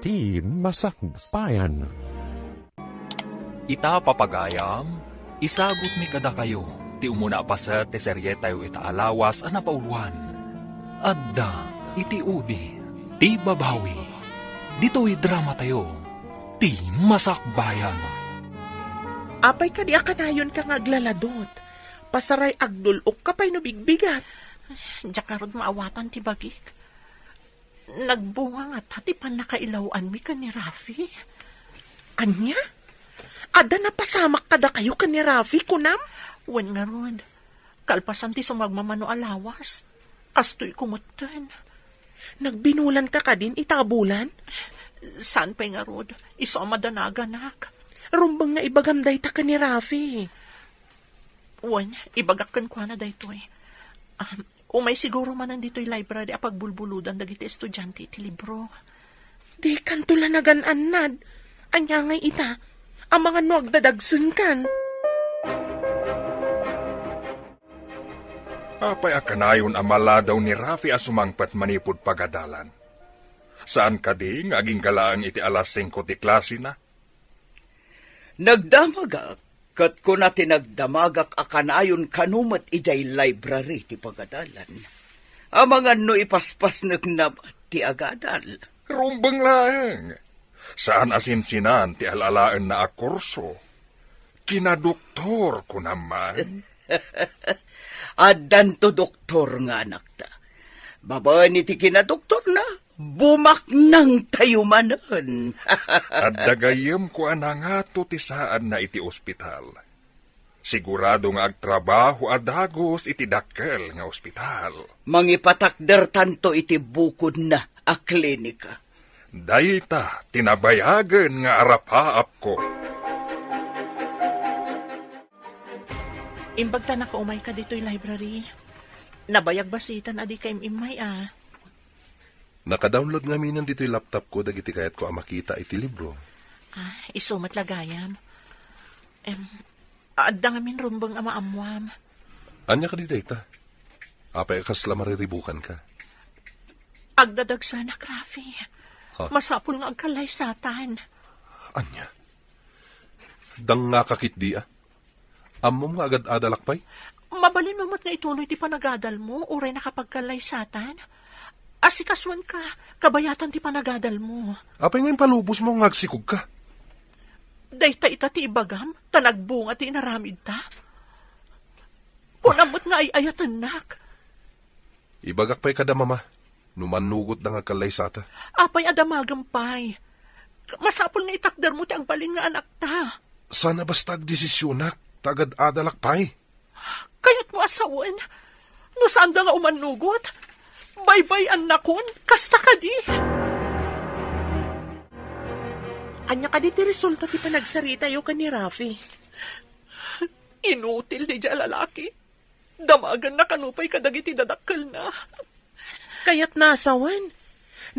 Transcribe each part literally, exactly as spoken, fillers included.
Ti Masakbayan. Ita, papagayam, isagutmi kadakayo ti umuna a paset ti serietayo ita a lawas a napauluan. Adda iti udi ti babawi. Ditoy dramatayo, Ti Masakbayan. Apay kadi a kanayonka nga aglaladot? Pasaray agdul-okka pay no bigbigat. Diak ngarud maawatan ti bagik. Nagbunga ngata ti pannakailaw-anmi ken ni Rafi. Ania? Adda napasamak kadakayo ken ni Rafi, kunam? Wen ngarud, kalpasan ti sumagmamano a lawas, kastoyko metten. Nagbinulanka kadin ita a bulan? Saan pay ngarud, isu a madanaganak. Rumbeng nga ibagam dayta ken ni Rafi. Wen, ibagak kenkuana daytoy. Ah, umay siguro manen ditoy library a pagbulbuludan dagiti estudiante iti libro. Dikanto la nagan-annad. Ania ngay ita? Amangan no agdadagsenkan. Apay a kanayon a maladaw ni Rafi a sumangpet manipud pagadalan? Saan kadi nga agingga laeng iti alas singko ti klasena? Nagdamagak, ket kuna ti nagdamagak a kanayon kano met idiay library ti pagadalan. Amangan no ipaspasnekna met ti agadal. Rumbeng laeng. Saan a sinsinan ti al-alaenna a kurso. Kinadoktor, kunam man. Addanto doktor nga anakta. Babaen iti kinadoktorna, bumaknangtayo manen. Adda gayyemko a nangato ti saadna iti ospital. Sigurado nga agtrabaho a dagus iti dakkel nga ospital. Mangipatakdertanto iti bukodna a klinika. Dayta ti nabayagen nga arapaapko. Imbagta nakaumayka ditoy library. Nabayag basiten a dika im-immay a. Naka-download ngaminen ditoy laptopko dagiti kayatko a makita iti libro. Ah, isu met la gayam. Em, adda ngamin rumbeng a maammuam. Ania kadi dayta? Apay a kasla mariribukanka? Agdadagsanak, Rafi. Ha? Masapul nga agkallaysatan. Ania? Dangngaka ketdi a? Ammom nga agad-adalak pay? Mabalinmo met nga ituloy ti panagadalmo, uray nakapagkallaysatan. Asikasoenka, kabayatan ti panagadalmo. Apay nga impalubosmo nga agsikogka? Dayta ita ti ibagam, ta nagbunga ti inaramidta. Kunam met nga ay-ayatennak. Ibagak pay kada mama, no mannugotda nga agkallaysata. Apay a damagem pay? Masapul nga itakdermo ti agbalin nga anakta. Sana basta agdesisionak, ta agad-adalak pay. Kayatmo a sawen, no saanda nga umannugot, baybay-annakon, kasta kadi. Ania kadi ti resulta ti panagsaritayo ken ni Rafi? Inutil daydiay a lalaki. Damagenna kano pay kadagiti dadakkelna. Kayatna a sawen,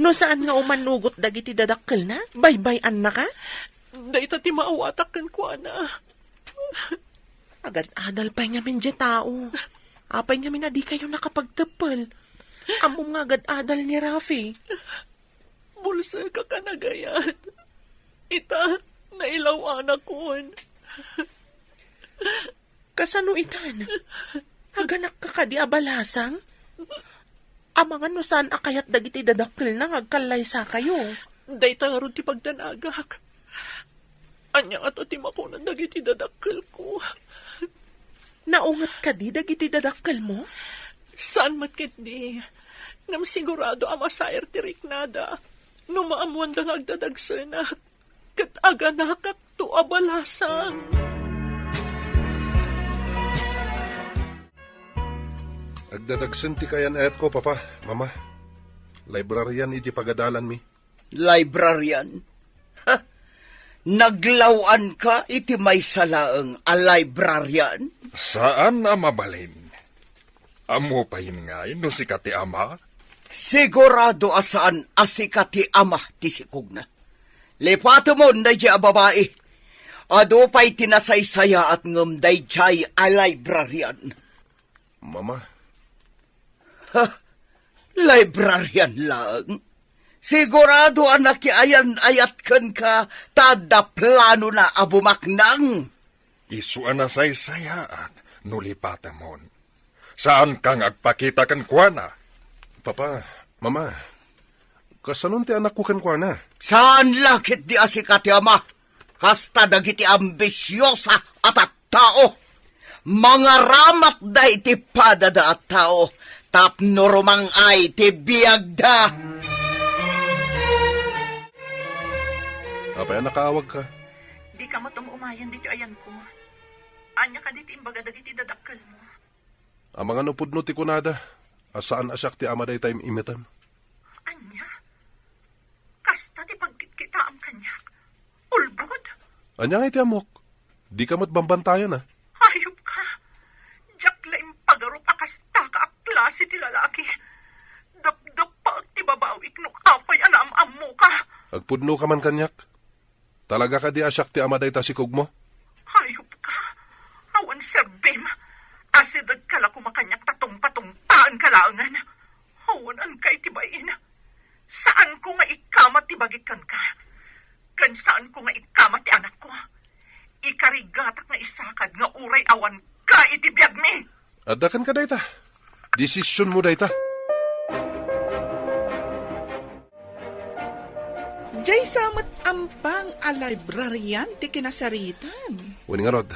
no saan nga umannugot dagiti dadakkelna, baybay-annaka? Dayta ti maawatak kenkuana. Agad-adal pay ngamin diay tao. Apay ngamin a dikayo nakapagteppel? Ammom nga agad-adal ni Rafi. Bulsek a kanagayat. Ita, nailaw-anakon. Kasano itan? Aganakka kadi a balasang? Amangan no saan a kayat dagiti dadakkelna nga agkallaysakayo. Dayta ngarud ti pagdanagak. Ania ngato ti makunan dagiti dadakkelko? Naunget kadi dagiti dadakkelmo? Saan met ketdi. Ngem sigurado a masair ti riknada no maammoanda nga agdadagsenak. Ket aganakakto a balasang. Agdadagsen ti kayan-ayatko, Papa, Mama. Librarian iti pagadalanmi. Librarian? Ha? Naglaw-anka iti maysa laeng a librarian? Saan a mabalin. Ammo pay ngay no sika ti ama? Sigurado a saan a sika ti ama ti sikogna. Lipatemon daydiay a babai. Adu pay ti nasaysayaat ngem daydiay a librarian. Mama. Ha? Librarian laeng? Sigurado a nakiayan-ayat kenka ta adda planona a bumaknang. Isu a nasaysayaat no lipatemon. Saanka nga agpakita kenkuana. Papa, Mama, kasanon ti anakko kenkuana? Saan la ketdi a sika ti ama. Kasta dagiti ambisiosa a tattao. Mangaramatda iti padada a tao tapno rumang-ay ti biagda. Apay a nakaawagka? Dika met um-umayen ditoy ayanko. Ania kadi ti imbaga dagiti dadakkelmo? Amangan no pudno ti kunada a saan a siak ti ama dayta im-imetem. Ania? Kasta ti pagkitkitaem kaniak? Ulbod? Ania ngay ti ammok? Dika met bambantayan, a? Hayop ka! Diak la impagarup a kasta ka a klase ti lalaki. Dapdappaek ti babawik no apay a naam-ammoka. Agpudnoka man kaniak. Talaga kadi a siak ti ama dayta sikogmo? Hayop ka! Awan serbim! Asidegka la koma kaniak ta tungpatungpaenka laengen. Awan-anka iti bain. Saanko nga ikamat ti bagik kenka. Ken saanko nga ikamat ti anakko. Ikarigatak nga isakad nga uray awanka iti biagmi. Adda kenka dayta. Desisionmo dayta. Diay sa met ampang a librarian ti kinasaritan. Wen ngarud,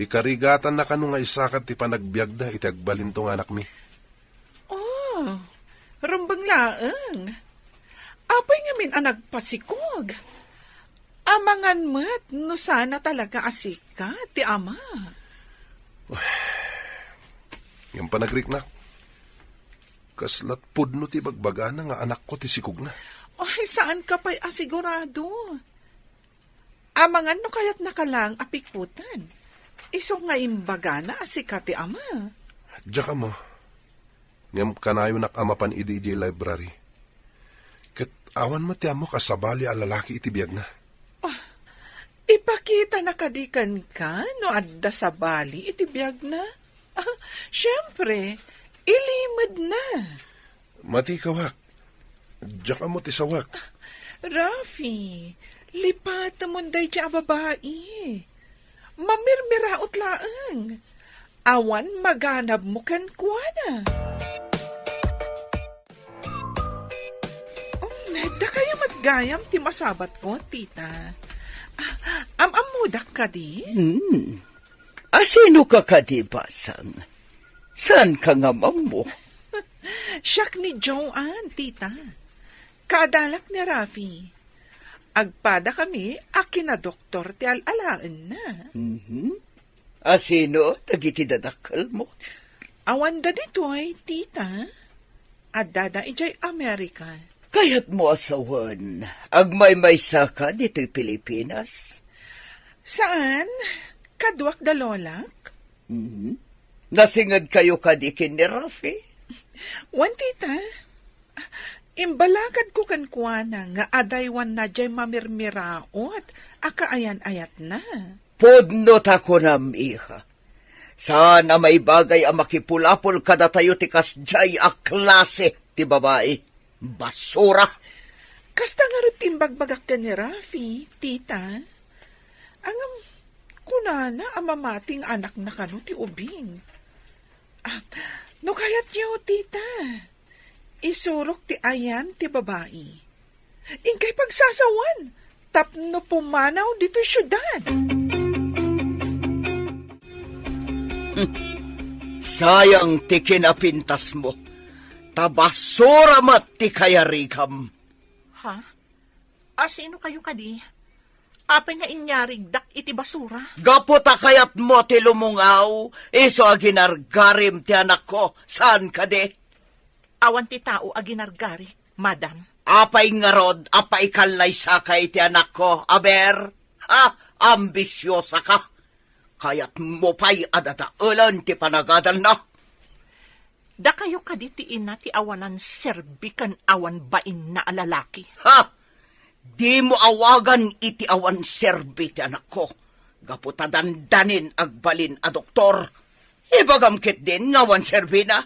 ikarigatan na kano nga isakad ti panagbiagda iti agbalinto nga anakmi. Oh, rumbeng laeng. Apay ngamin a nagpasikog? Amangan met no saan a talaga a sika ti ama. Ngem panagriknak, kasla pudno ti bagbagana nga anakko ti sikogna. Ay, saanka pay a sigurado. Amangan no kayatnaka laeng a pikutan. Isu nga imbagana a sika ti ama. Diak ammo. Ngem kanayonak a mapan idi idiay library. Ket awan met ti ammok a sabali a lalaki iti biagna. Ah, ipakitana kadi kenka no adda sabali iti biagna? Ah, siempre, ilimedna. Matikawak. Diak ammo ti sawak. Rafi, lipatemon daydiay a babai. Mamirmiraot laeng. Awan maganabmo kenkuana. Um, dakayo met gayam ti masabatko, tita. Ah, am-ammodak kadi? Hmm. Asino ka kadi, Basang? Saanka nga ammo? Siak ni Joanne, tita. Kaadalak ni Rafi. Agpada kami a kinadoktor ti al-alaenna. Mhm. Asino dagiti dadakkelmo? Awanda ditoy, tita. Addada idiay Amerika. Kayatmo a sawen, agmaymaysaka ditoy Pilipinas? Saan, kaduak da lolak. Mhm. Nasingedkayo kadi ken ni Rafi? Wen, tita. Imbalakadko kenkuana nga adaywanna diay mamirmiraot a kaayan-ayatna. Pudno ta kunam, iha. Saan a maibagay a makipulapol kadatayo ti kasdiay a klase ti babai. Basura! Kasta ngarud ti imbagbagak ken ni Rafi, tita. Ngem, kunana a mamati nga anakna kano ti ubing. Ah, no kayatyo, tita, isurok ti ayan ti babai. Inkay pagsasawan tapno pumanaw ditoy siudad. Hmm. Sayang ti kinapintasmo. Ta basura met ti kayarigam. Ha? Asino kayo kadi? Apay nga inyarigdak iti basura? Gapu ta kayatmo ti lumungaw, isu a ginargarim ti anakko, saan kadi? Awan ti tao a ginargarik, madam. Apay ngarud a paikallaysaka iti anakko, aber? Ha? Ambisiosaka. Kayatmo pay a dadaelen ti panagadalna? Dakayo kadi ti ina ti awanan serbi ken awan bainna a lalaki. Ha? Dimo awagan iti awan serbi ti anakko, gapu ta dandanin agbalin a doktor. Ibagam ketdin nga awan serbina.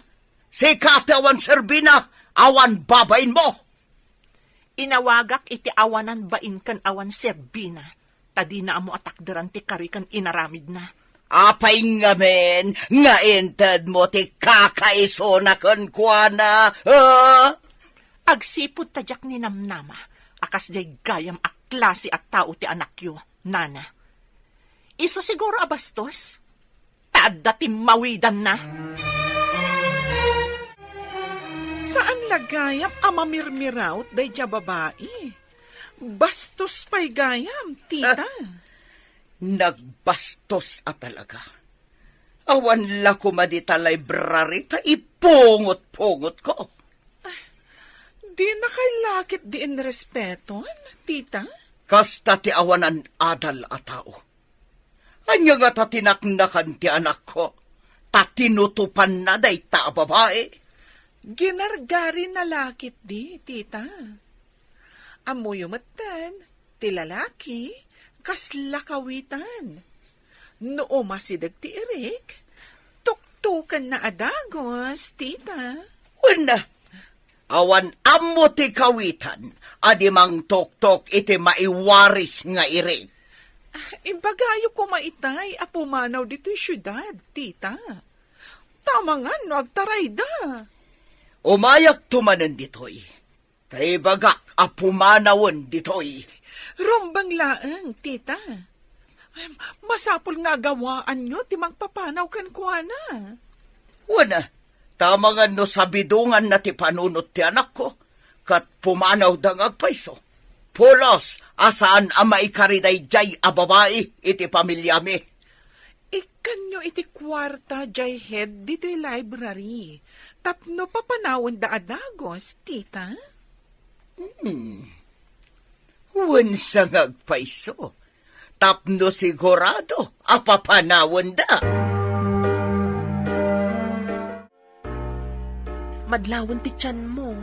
Sika ti awan serbina, awan babainmo. Inawagak iti awanan bain ken awan serbina, ta dina ammo a takderan ti kari ken inaramidna. Apay ngamin nga intedmo ti kakaisuna kenkuana, ha? Agsipud ta diak ninamnama a kasdiay gayam a klase a tao ti anakyo, nana. Isu siguro a bastos? Ta adda timmawidanna. Saan la gayam a mamirmiraut daydiay a babai. Bastos pay gayam, tita. Ah, nagbastos a talaga. Awan la koma dita library ta ipungot-pungotko. Dina kay la ketdi inrespeton, tita? Kasta ti awanan adal a tao. Ania ngata ti naknakan ti anakko, ta tinutopanna dayta a babai? Ginargarina la ketdi, tita. Ammoyo metten, ti lalaki, kasla kawitan. No umasideg ti irik, tuktokenna a dagus, tita. Wen, awan ammo ti kawitan a di mangtuktok iti maiwaris nga irik. Ah, ibagayo koma itay a pumanaw ditoy siudad, tita. Tamangan no agtarayda. Umayakto manen ditoy. Ta ibagak a pumanawen ditoy. Rumbeng laeng, tita. Em, masapul nga agawaanyo ti mangpapanaw kenkuana. Wen, tamangan no sabidonganna ti panunot ti anakko, ket pumanawda nga agpayso. Pulos a saan a maikari daydiay a babai iti familiami. Ikkanyo iti kuarta diay hed ditoy library tapno papanawenda a dagus, tita? Hmm. Wen sa nga agpayso, tapno sigurado a papanawenda. Madlawen ti tianmo.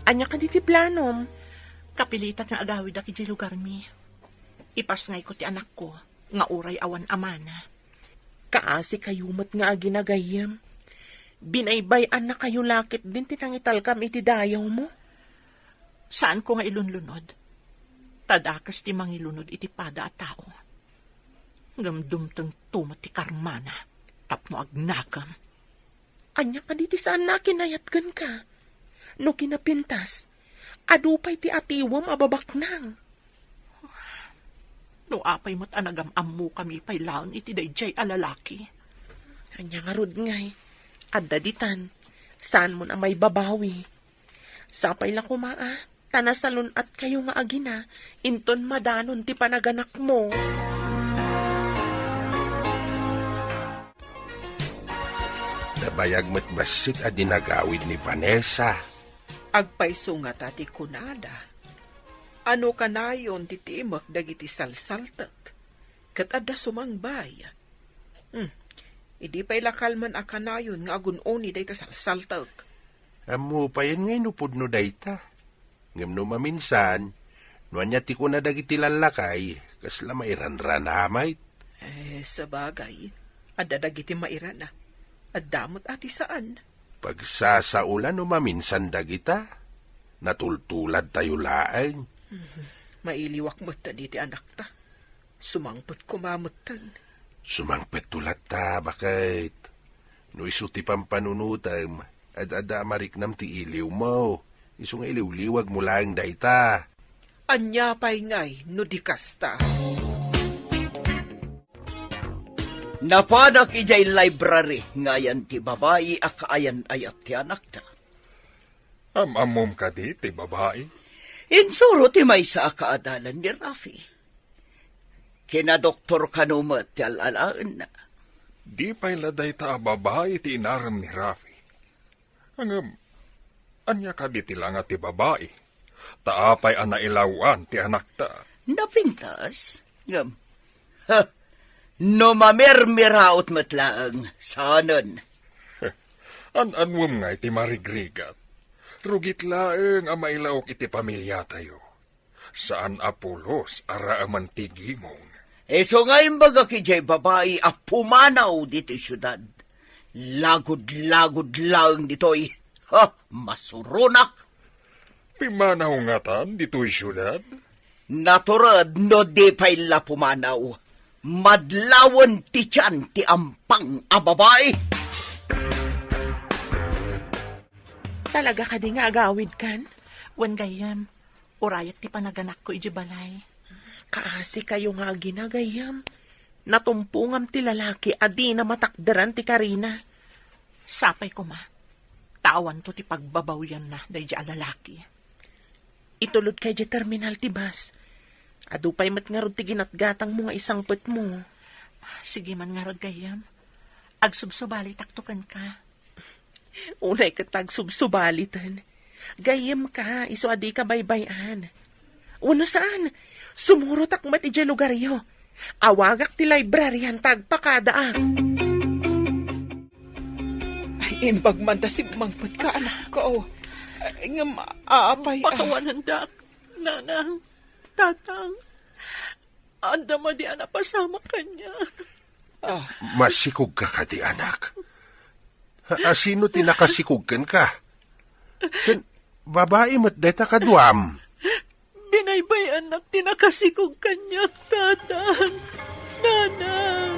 Ania kadi ti planom? Kapilitan nga agawidak idiay lugarmi. Ipasngayko ti anakko nga uray awan amana. Kaasi kayo met nga agina gayyem. Binaybay-annakayo la ketdin ti nangitalkam iti dayawmo. Saanko nga ilunlunod. Ta dakes ti mangilunod iti pada a tao. Ngem dumtengto met ti karmana tapno agnakem. Ania kadi ti saanna a kinayat kenka? No kinapintas, adu pay ti atiwem a babaknang. No apay met a nagam-ammokami pay laeng iti daydiay a lalaki. Ania ngarud ngay, adda ditan, saanmon a maibabawi. Sapay la koma a, ta nasalun-atkayo nga agina, inton madanon ti panaganakmo. Nabayag met bassit a dinagawid ni Vanessa. Agpayso ngata ti kunada, a no kanayon ti timek dagiti salsaltek, ket adda sumangbay. Hmm. Idi pay la kalman a kanayon nga agun-uni dayta salsaltek. Ammo payen ngay no pudno dayta. Ngem no maminsan, no ania ti kuna dagiti lallakay, kasla mairanrana met. Eh, sabagay, adda dagiti mairana. Adda met a ti saan. Pagsasaola no maminsan dagita. Natultuladtayo laeng. Mhm. Mailiwak metten iti anakta. Sumangpet koma metten. Sumangpetto latta, baket. No isu ti pampanunotem, ad-adda a mariknam ti iliwmo. Isu nga iliwliwagmo laeng dayta. Ania pay ngay no di kasta? Napanak idiay library nga ayan ti babai a kaayan-ayat ti anakta. Am-ammom kadi ti babai? Insuro ti maysa a kaadalan ni Rafi. Kinadoktor kano met ti al-alaenna. Di pay la dayta a babai ti inarem ni Rafi. Ngem, ania kadi ti langa ti babai? Ta apay a nailaw-an ti anakta? Napintas? Ngem, ha, no mamirmiraot met laeng, saanen. An-anuem ngay ti marigrigat? Rugit laeng a mailaok iti pamiliatayo. Saan a pulos a raaman ti gimong. Isu nga imbagak idiay babai a pumanaw ditoy siudad. Lagud-lagud laeng ditoy. Ha, masuronak! Pimanaw ngatan ditoy siudad? Natured no di pay la pumanaw. Madlawen ti tian ti ampang a babai. Talaga kadi nga agawidkan? Wen gayyem, urayek ti panaganakko idiay balay. Kaasikayo nga agina, gayyem. Natumpongam ti lalaki a dina matakderan ti karina. Sapay koma, ta awanto ti pagbabawianna daydiay a lalaki. Itulodka idiay terminal ti bus. Adu pay met ngarud ti ginatgatangmo nga isangpetmo. Sige man ngarud, gayyem. Agsubsubalitakto kenka. Unay ket ta agsubsubaliten. Gayyemka, isu a dika baybay-an. Wenno saan, sumurotak met idiay lugaryo. Awagak ti librarian ta agpakadaak. Ay, imbag man ta simmangpetka, anakko. Ay, ngem, apay, ah. Pakawanendak, nanang, tatang. Adda madi a napasamak kaniak. Ah. Masikogka kadi, anak? Ha, asino ti nakasikog kenka? Ken babai met dayta kaduam. Binaybay-annak ti nakasikog kaniak, tatang, nanang.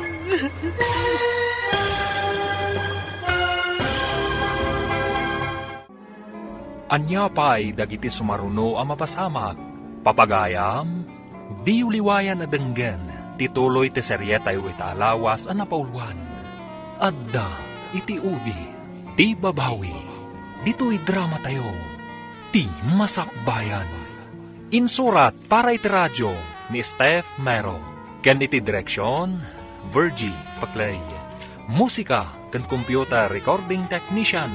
Ania pay dagiti sumaruno a mapasamak? Papagayam, diyo liwayan a denggen ti tuloy ti serietayo ita a lawas a napauluan. Adda iti udi ti babawi. Ditoy dramatayo, Ti Masakbayan. Insurat para iti radio ni Steph Mero, ken iti direksion, Virgie Paclay. Musika ken computer recording technician,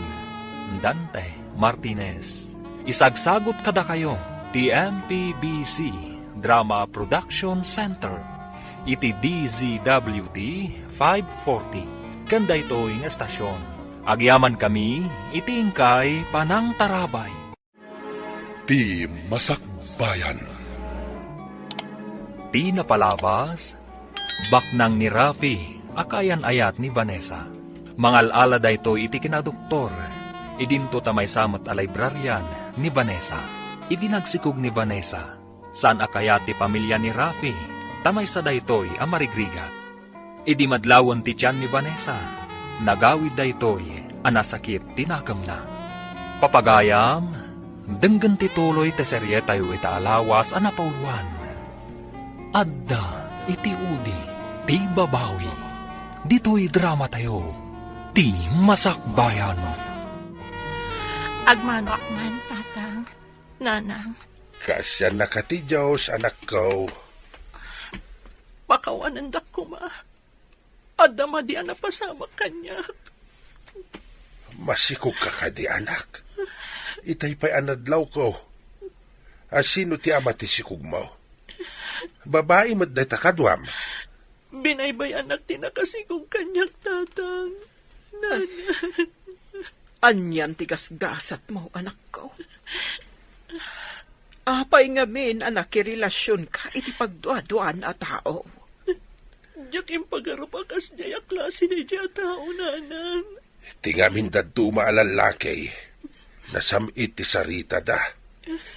Dante Martinez. Isagsagut kadakayo ti M P B C Drama Production Center iti D Z W T five forty ken daytoy nga estasion. Agyamankami iti inkay panangtarabay. Ti Masakbayan. Ti napalabas, baknang ni Rafi a kaayan-ayat ni Vanessa. Mangal-ala daytoy iti kinadoktor. Idinto ta maysa met a librarian ni Vanessa. Idi nagsikog ni Vanessa, saan a kayat ti pamilia ni Rafi, ta maysa daytoy a marigrigat. Idi madlawen ti tian ni Vanessa, nagawid daytoy a nasakit ti nakemna. Papagayam, denggen ti tuloy ti serietayo ita a lawas a napauluan. Adda iti udi ti babawi. Ditoy dramatayo, Ti Masakbayan. Agmanoak man, tatang, nanang. Kaasiannaka ti Dios, anakko. Pakawanendak koma. Adda madi a napasamak kaniak. Masikogka kadi, anak? Itay pay a nadlawko. Asino ti ama ti sikogmo? Babai met dayta kaduam. Binaybay-annak ti nakasikog kaniak, tatang. Nanang. Anian ti gasgasatmo, anakko? Apay ngamin a nakirelasionka iti pagduaduan a tao? Diak impagarup a kasdiay a klase daydiay a tao, nanang. Ti ngamin dadduma a lallaki, nasam-it ti saritada.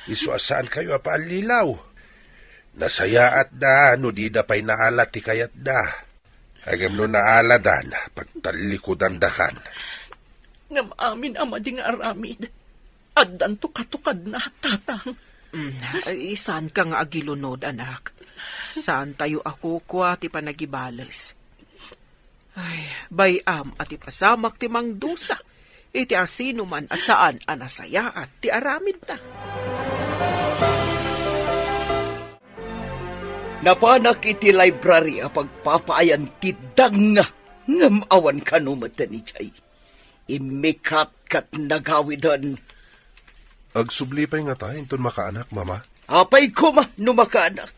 Isu a saankayo a paallilaw. Nasayaatda no dida pay naala ti kayatda. Ngem no naaladan, pagtallikudandakan. Ngem amin a madi nga aramid, addanto katukadna, tatang. Mm, ay, saanka nga agilunod, anak. Saantayo a kukua ti panagibales. Ay, bay-am a ti pasamak ti mangdusa iti asinoman a saan a nasayaat ti aramidna. Napanak iti library a pagpapaayan ti dangna, ngem awan kano met idiay. Immikat ket nagawiden. Agsubli pay ngata inton makaanak, Mama? Apay koma no makaanak?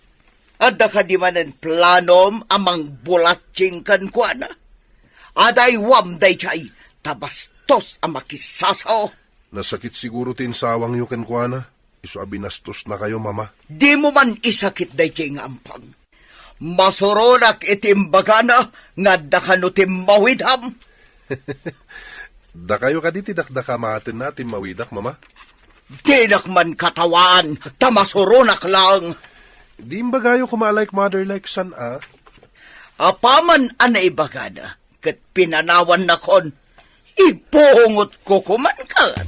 Adda kadi manen planom a mangbulatsing kenkuana? Adaywam daydiay, ta bastos a makisasao. Nasakit siguro ti insawangyo kenkuana. Isu a binastosnakayo, Mama. Dimo man isakit daydiay nga ampang. Masuronak iti imbagana nga adda kano timmawidam. Dakayo kadi ti dakdakamatenna a timmawidak, Mama? Dinak man katawaan, ta masuronak laeng. Di imbagayo koma a like mother like son, a? Apaman a naibagada, ket pinanawannakon, ibungotko koman ket.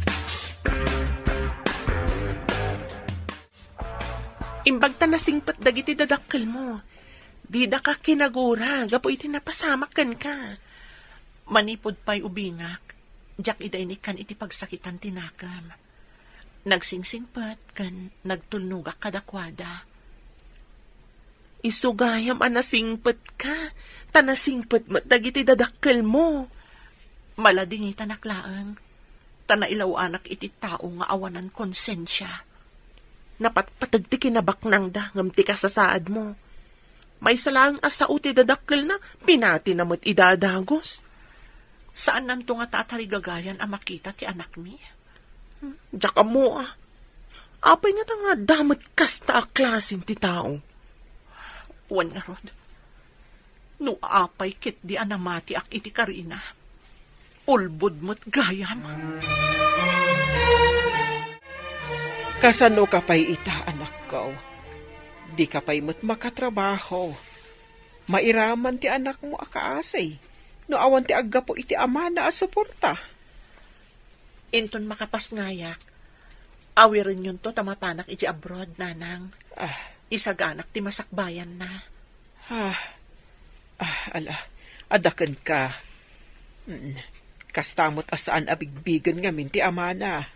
Imbag ta nasingpet dagiti dadakkelmo. Didaka kinagura gapu iti napasamak kenka. Manipud pay ubingak, diak idi inikkan iti pagsakitan ti nakem. Nagsingsingpet ken nagtulnogak kadakuada. Isu gayam a nasingpetka, ta nasingpet met dagiti dadakkelmo. Maladingitanak laeng, ta nailaw-anak iti tao nga awanan konsensia. Napatpateg ti kinabaknangda ngem ti kasasaadmo. Maysa laeng a sao ti dadakkelna, pinatina met ida a dagus. Saannanto ngata a tarigagayan a makita ti anakmi? Diak ammo, a. Apay ngata nga adda met kasta a klasen ti tao? Wen ngarud, no apay ketdi a namatiak iti karina, ulbod met gayam. Kasano ka pay ita, anakko? Di ka pay met makatrabaho. Mairaman ti anakmo a kaasi no awan ti aggapu iti amana a suporta. Inton makapasngayak, awirenyonto ta mapanak iti abroad, nanang. Ah. Isaganak ti masakbayanna. Ah. Ah, ala, adda kenka. Mm. Kasta met a saan a bigbigen ngamin ti amana.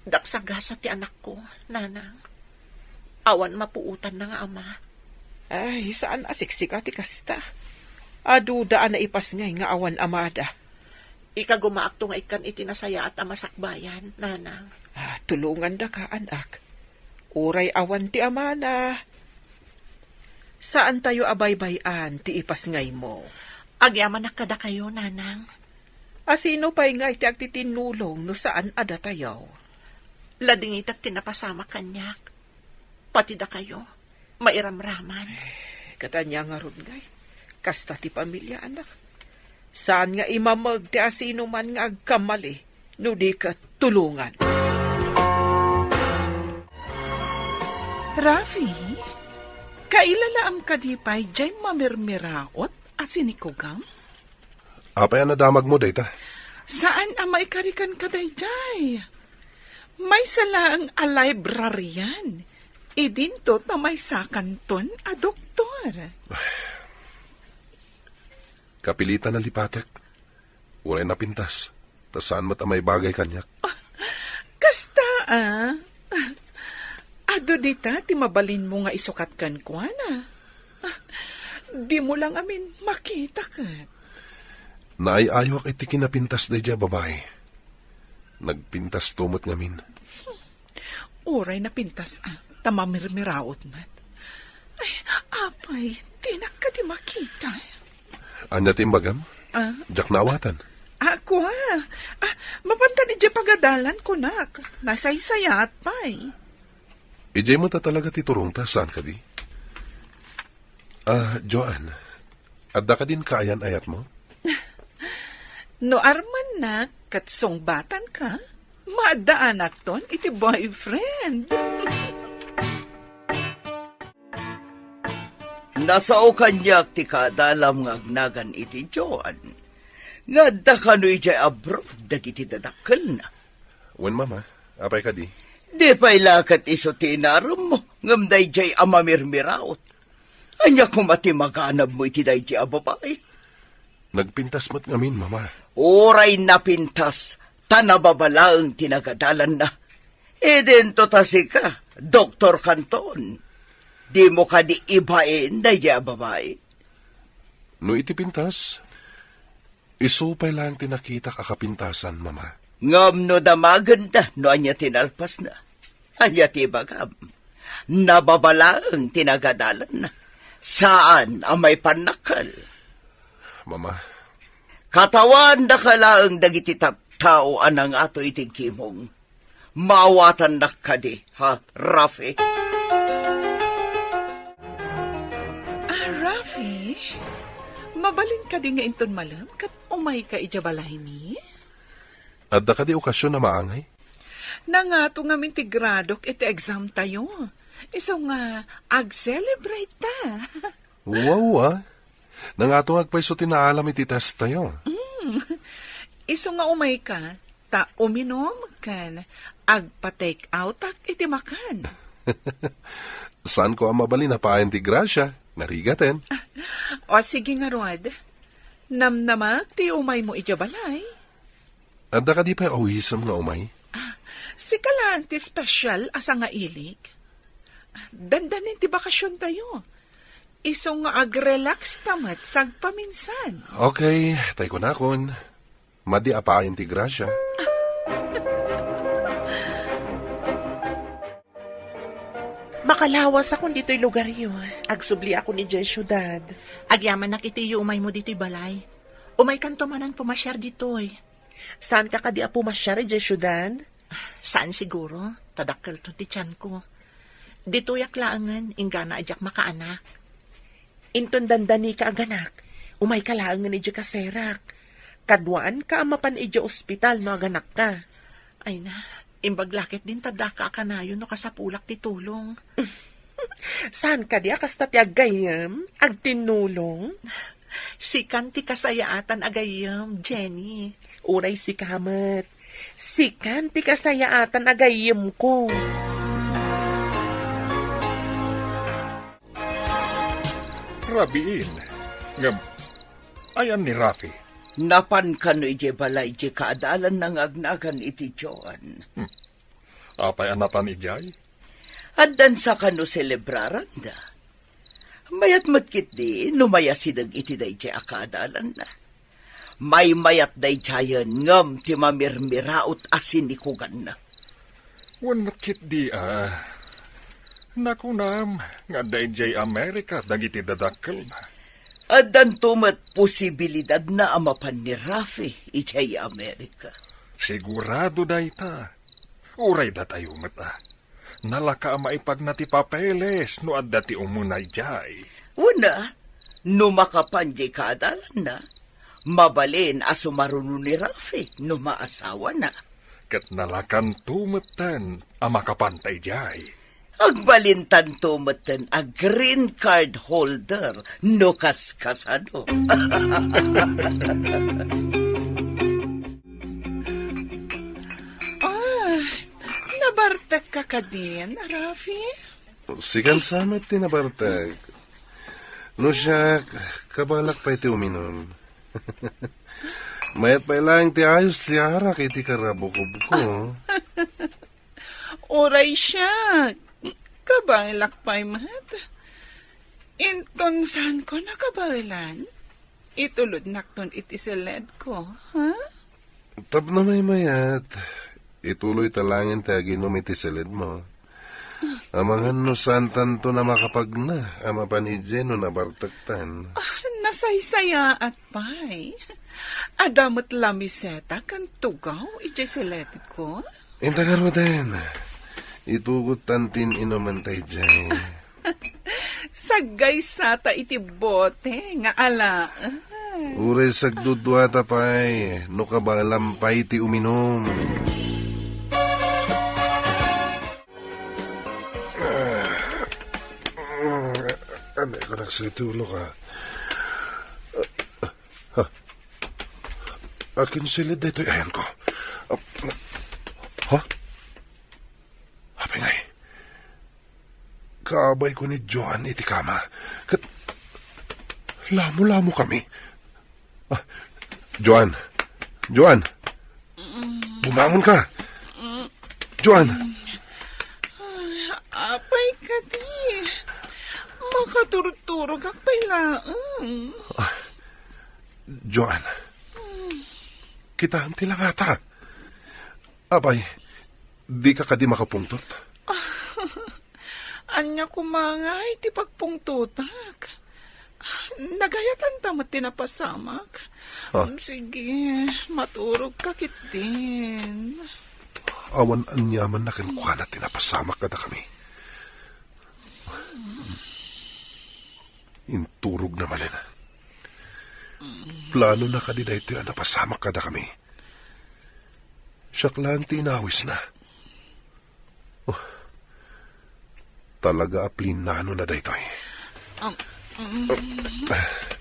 Daksagasat ti anakko, nanang. Awan mapuotanna nga ama. Ay, saan a siksika ti kasta. Aduda a naipasngay nga awan amada. Ikagumaakto nga ikkan iti nasayaat a masakbayan, nanang. Ah, tulongandaka, anak. Uray awan ti amana, saantayo a baybay-an ti ipasngaymo. Agyamanak kadakayo, nanang. A sino pay ngay ti agtitinnulong no saan a datayo? Ladingitak ti napasamak kaniak. Pati dakayo, mairamraman. Eh, ket ania ngarud ngay? Kasta ti pamilia, anak. Saan nga imameg ti asinoman nga agkamali no di ket tulongan. Rafi, kailalaam kadi pay jay mamirmiraot a sinikugam? Apay a nadamagmo dayta? Saan a maikarikan ka dayjay? Maysa laeng a librarian. Idinto ta maysakanton a doktor. Kapilitan a lipatek. Uray napintas, ta saan met a maibagay kaniak. Kasta, a? Adu dita ti mabalinmo nga isukat kenkuana. Dimo la ngamin makita ket. Naay-ayoak iti kinapintas daydiay a babai. Nagpintasto met ngamin. Uray napintas, a, ta mamirmiraot met. Ay, apay, dinak kadi makita. Ania ti imbagam? A? Diak naawatan. A, kua. A, mapantan idiay pagadalan, kunak. Nasaysayaat pay. Idiay met a talaga ti turongta, saan kadi? A, Joan, adda kadin kaayan-ayatmo? No armannak ket sungbatanka, maaddaanakton iti boyfriend. Nasao kaniak ti kaadalam nga agnagan iti Joan, nga adda kano idiay abroad dagiti dadakkelna. Wen, Mama, apay kadi? Di pay la ket isu ti inaremmo, ngem daydiay a mamirmiraot. Ania koma ti maganabmo iti daydiay a babai? Nagpintas met ngamin, Mama. Uray napintas, ta nababalaeng ti nagadalanna. Idinto ta sika, Doktor Canton. Dimo kadi ibain daydiay a babai? No iti pintas, isu pay laeng ti nakitak a kapintasan, Mama. Ngem no damagenda no ania ti nalpasna, ania ti ibagam? Nababalaeng ti nagadalanna. Saan a maipannakkel. Mama. Katawaandaka laeng dagiti tattao a nangato iti gimong. Maawatannak kadi, ha, Rafi? A, Rafi, mabalin kadi nga inton malem ket umayka idiay balaymi? Adda kadi okasion a maangay? Nangato ngamin ti gradok iti exam tayo. Isu nga ag-celebrate ta. Wow, ah. Nangato nga agpayso ti naalam iti test tayo. Mm. Isu nga umay ka, ta uminom ken agpa-take out ak iti makan. Saan ko a mabalin a paayan ti grasya, narigaten. O, sige ngarud. Namnamak ti umay mo idiay balay. Adda kadi pay awisem nga umay? Ah, sika lang ti special a sangailik. Dandanin ti bakasion tayo. Isu nga ag-relax ta met sagpaminsan. Okay, tay kunakon. Madi a paayan ti grasya. Makalawasakon ditoy lugaryo. Agsubliakon idiay siudad. Agyamanak iti iyo umaymo ditoy balay. Umaykanto manen pumasiar ditoy. Saanka kadi a pumasiar idiay siudad? Saan siguro. Ta dakkelto ti tianko. Ditoyak laengen, inggana a diak makaanak. Inton dandanika a ganak, umayka laengen idiay kaserak. Kaduaanka a mapan idiay ospital no aganakka. Ay na, imbag la ketdin ta daka a kanayon no kasapulak ti tulong. Saan kadi a kasta ti aggayyem, agtinnulong? Sikan ti kasayaatan a gayyem, Jenny. Uray sika met. Sikan ti kasayaatan a gayyemko. Rabiin, ngem ayan ni Rafi? Napan kano idiay balay diay kaadalanna nga agnagan iti Joan. Hmm. Apay a napan idiay? Addan sa kano selebraranda. Mayat met ketdi no mayasideg iti daydiay a kaadalanna. Maymayat daydiayen ngem ti mamirmiraot a sinikuganna. Wen met ketdi a. Nakunam nga adda idiay Amerika dagiti dadakkelna. Addanto met posibilidadna a mapan ni Rafi idiay Amerika. Sigurado dayta. Uray datayo met a. Nalaka a maipagna ti papeles no adda ti umuna idiay. Wen a, no makapan diay kaadalanna, mabalin a sumaruno ni Rafi no maasawana. Ket nalakanto metten a makapanta idiay. Agbalintanto metten a green card holder no kaskasano. Ah, nabartekka kadin, Rafi? Sikan sa met ti nabartek. No siak, kabalak pay ti uminum. Mayat pay laeng ti ayos ti arak iti karabukobko. Uray siak, kabaelak pay met. Inton saanko nakabaelan, itulodnakton iti siledko, ha? Tapno maymayat, ituloyta laengen ti aginum iti siledmo. Amangan no saantanton a makapagna a mapan idiay no nabartektan. Ah, nasaysayaat pay. Adda met lamiseta ken tugaw idiay siledko. Inta ngaruden, itugottan ti in-inumenta idiay. Saggaysata iti bote nga alaen. Uray sagduduata pay, no kabaelam pay ti uminum. Anay ko nagsitulo ka. Ha? Akin silid daytoy ayanko. Ha? Apay ngay? Kaabayko ni Joan iti kama. Ket lamo-lamo kami. Ah, Joan! Joan! Bumangon ka! Joan! Ay, apay kadi. Makaturturog ak pay laeng. Ah, Joan. Kitaem ti langata. Apay, dika kadi makapungtot? Ania koma ngay ti pagpungtotak? Nagayatanta met ti napasamak. Ah. Sige, maturogka ketdin. Awan aniamanna kenkuana ti napasamak kadakami. Inturogna manen. Planona kadi daytoy a napasamak kadakami? Siak laeng ti inawisna. Talaga a plinano na daytoy. Um, mm,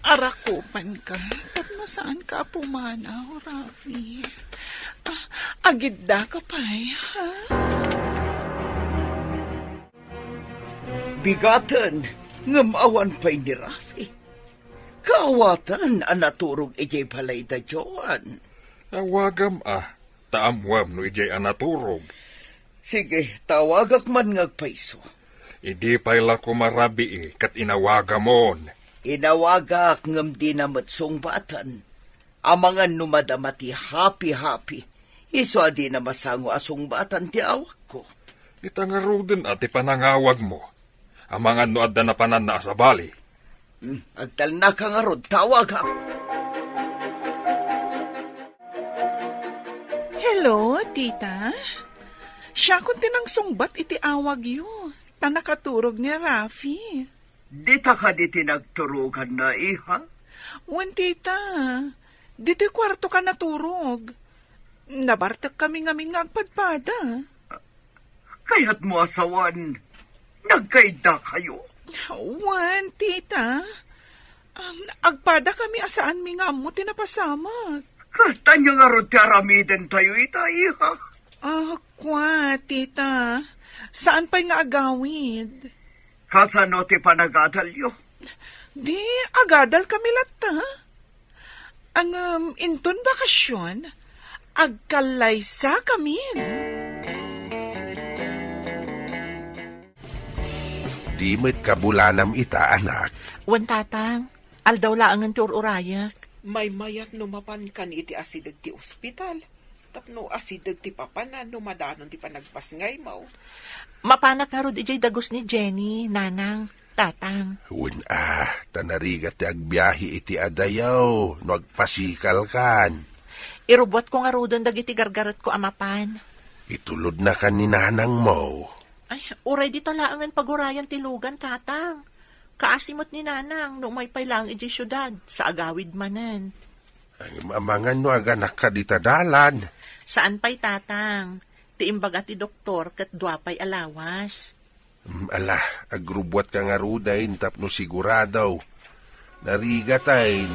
arakupanka, tapno saanka a pumanaw, Rafi. Ah, agiddaka pay, ha? Bigaten, ngem awan pay ni Rafi. Kaawatan a naturog idiay balayda Joan. Awagam a, ta ammoam no idiay a naturog. Sige, tawagak man nga agpayso. Idi pay la koma rabii ket inawagamon. Inawagak ngem dina met sungbatan. Amangan no madama ti hapi-hapi, isu a dina masango a sungbatan ti awagko. Ita ngaruden a ti panangawagmo. Amangan no adda napananna a sabali. Hmm, agtalnaka ngarud, tawagak. Hello, tita. Siakon ti nangsungbat iti awagyo, ta nakaturog ni Rafi. Dita kadi ti nagturoganna, iha? Wen, tita. Ditoy kuartoka naturog. Nabartekkami ngamin nga agpadpada. Kayatmo a sawen, nagkaiddakayo? Wen, tita. Um, agpadakami a saanmi nga ammo ti napasamak. Ket ania ngarud ti aramidentayo ita, iha? Ah, kua, tita. Saan pay nga agawid. Kasano ti panagadalyo? Di, agadalkami latta. Ngem, inton bakasion, agkallaysakamin. Di met kabulanam ita, anak. Wen, tatang, aldaw laengen ti ur-urayek. Maymayat no mapankan iti asideg ti ospital. Tapno asideg ti papanan no madanon ti panagpasngaymo. Mapanak ngarud idiay dagus ni Jenny, nanang, tatang. Wen a, ta narigat ti agbiahe iti adayo no agpasikalkan. Irubbuatko ngaruden dagiti gargaretko a mapan. Itulodnakan ni nanangmo. Ay, uray dita laengen pagurayan ti lugan, tatang. Kaasi met ni nanang no umay pay laeng idiay siudad, sa agawid manen. Ngem amangan no aganakka dita dalan. Saan pay, tatang. Ti imbaga ti doktor ket dua pay a lawas. Mm, ala, agrubbuatka ngaruden tapno sigurado. Narigaten.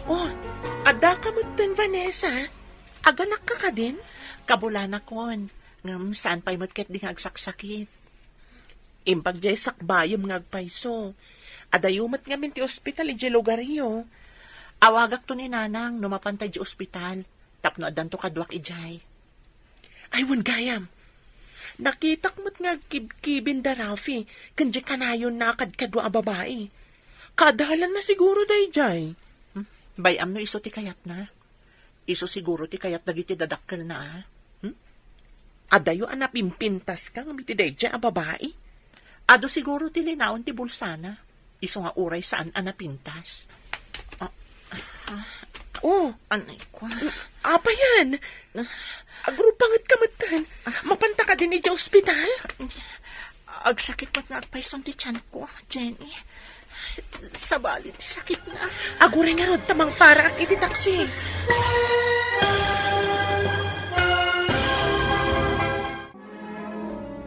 Oh, addaka metten, Vanessa. Aganakka kadin? Kabulanakon. Ngem saan pay met ketdi nga agsaksakit. Imbag diay sakbayem nga agpayso. Adayo met ngamin ti ospital idiay lugaryo. Awagakto ni nanang no mapanta idiay ospital, tapno addanto kaduak idiay. Ay, wen gayam. Nakitak met nga agkibkibin da Rafi ken diay kanayonna a kadkadua a babai. Kadalanna siguro daydiay. Hmm, bay-am no isu ti kayatna. Isu siguro ti kayat dagiti dadakkelna, a. Hmm? Adayo a napimpintaska ngem iti daydiay a babai? Adu siguro ti linaon ti bulsana. Isu nga uray saan a napintas. Ah, ah. Oh, anay ko. Apayan? Agrupangetka metten. Mapanta kadin idiay ospital? Agsakit met nga agpayson ti tianko, Jenny. Sabali ti sakitna. Aguray ngarud ta mangparaak iti taksi.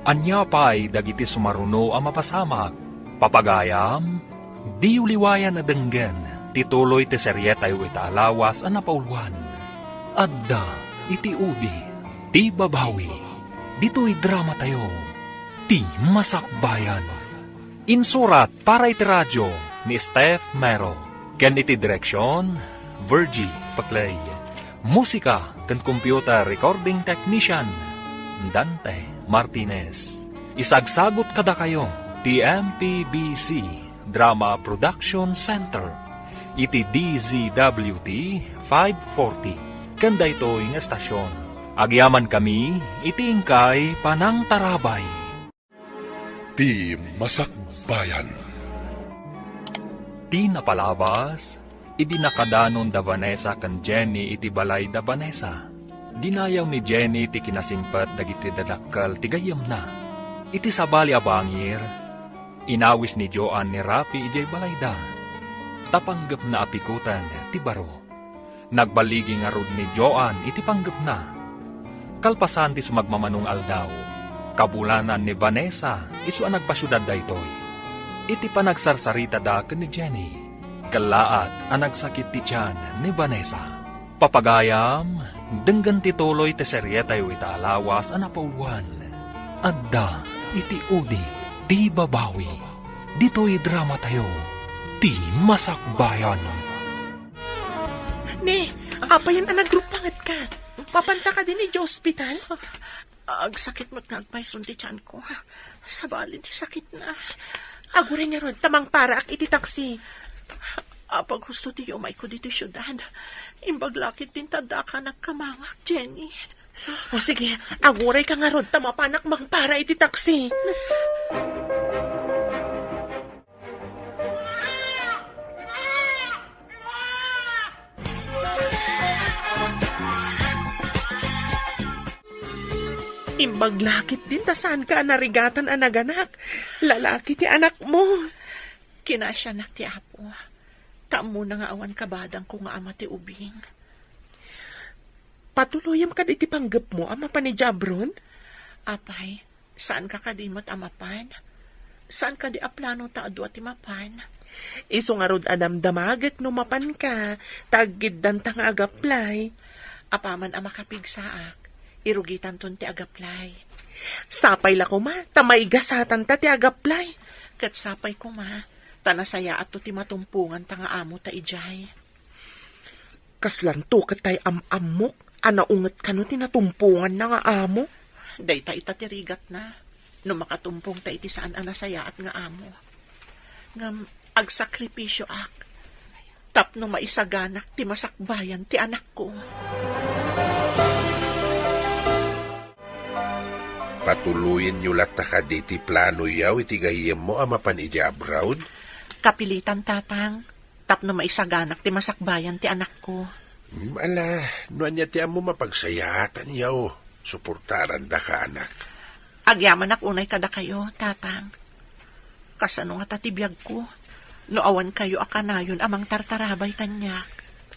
Ania pay dagiti sumaruno a mapasamak? Papagayam, diyo liwayan a denggen ti tuloy ti serietayo ita a lawas a napauluan. Adda iti udi ti babawi. Ditoy dramatayo, Ti Masakbayan. Insurat para iti radio ni Steph Mero, ken iti direksion, Virgie Paclay. Musika ken computer recording technician, Dante Martinez. Isagsagut kadakayo ti M P B C Drama Production Center iti D Z W T five forty, ken daytoy nga estasion. Agyamankami iti inkay panangtarabay. Ti Masakbayan. Ti napalabas, idi nakadanon da Vanessa ken Jenny iti balay da Vanessa, dinayaw ni Jenny ti kinasimpet dagiti dadakkel ti gayyemna. Iti sabali a bangir, inawis ni Joan ni Rafi idiay balayda, ta panggepna a pikoten ti baro. Nagballigi ngarud ni Joan iti panggepna. Kalpasan ti sumagmamano nga aldaw, kabulanan ni Vanessa isu a nagpasiudad daytoy. Iti panagsarsaritada ken ni Jenny, kellaat a nagsakit ti tian ni Vanessa. Papagayam, denggen ti tuloy ti serietayo ita a lawas a napauluan. Adda iti udi ti babawi. Ditoy dramatayo, ti masakbayan. Ne, apay a nagruppangetka? Mapanta kadi idiay ospital? Agsakit met nga agpayson ti tianko. Sabali ti sakitna. Aguray ngarud ta mangparaak iti taksi. Apay gusto ti yumayko ditoy siudad. Imbag la ketdin ta addaka a nagkamangak, Jenny. O sige, agurayka ngarud ta mapanak mangpara iti taksi. Imbag la ketdin ta saanka a narigatan a naganak. Lalaki ti anakmo. Kinasianak ti Apo. Ta ammona nga awan kabadangko nga ama ti ubing. Patuloyem kadi ti panggepmo a mapan idiay abroad? Apay, saanka kadi met a mapan? Saan kadi a plano ta adu a ti mapan? Isu ngarud a damdamagek no mapanka, ta aggiddanta nga agaplay. Apaman a makapigsaak, irugitanton ti agaplay. Sapay la koma, ta maigasatanta ti agaplay. Ket sapay koma, ta nasayaatto ti matumponganta nga amo ta idiay. Kaslanto ket tay am-ammok a naunget kano ti natumponganna nga amo? Dayta ita ti rigatna. No makatumpongta iti saan a nasayaat nga amo. Ngem agsakripisioak tapno maisaganak ti masakbayan ti anakko. Patuloyenyo latta kadi ti planoyo iti gayyemmo a mapan idiay abroad? Kapilitan, Tatang, tapno maisaganak ti masakbayan ti anakko. Hmm, ala, no ania ti ammo mapagsayaatanyo, suportarandaka, anak. Agyamanak unay kadakayo, Tatang. Kasano ngata ti biagko no awan kayo a kanayon a mangtartarabay kaniak?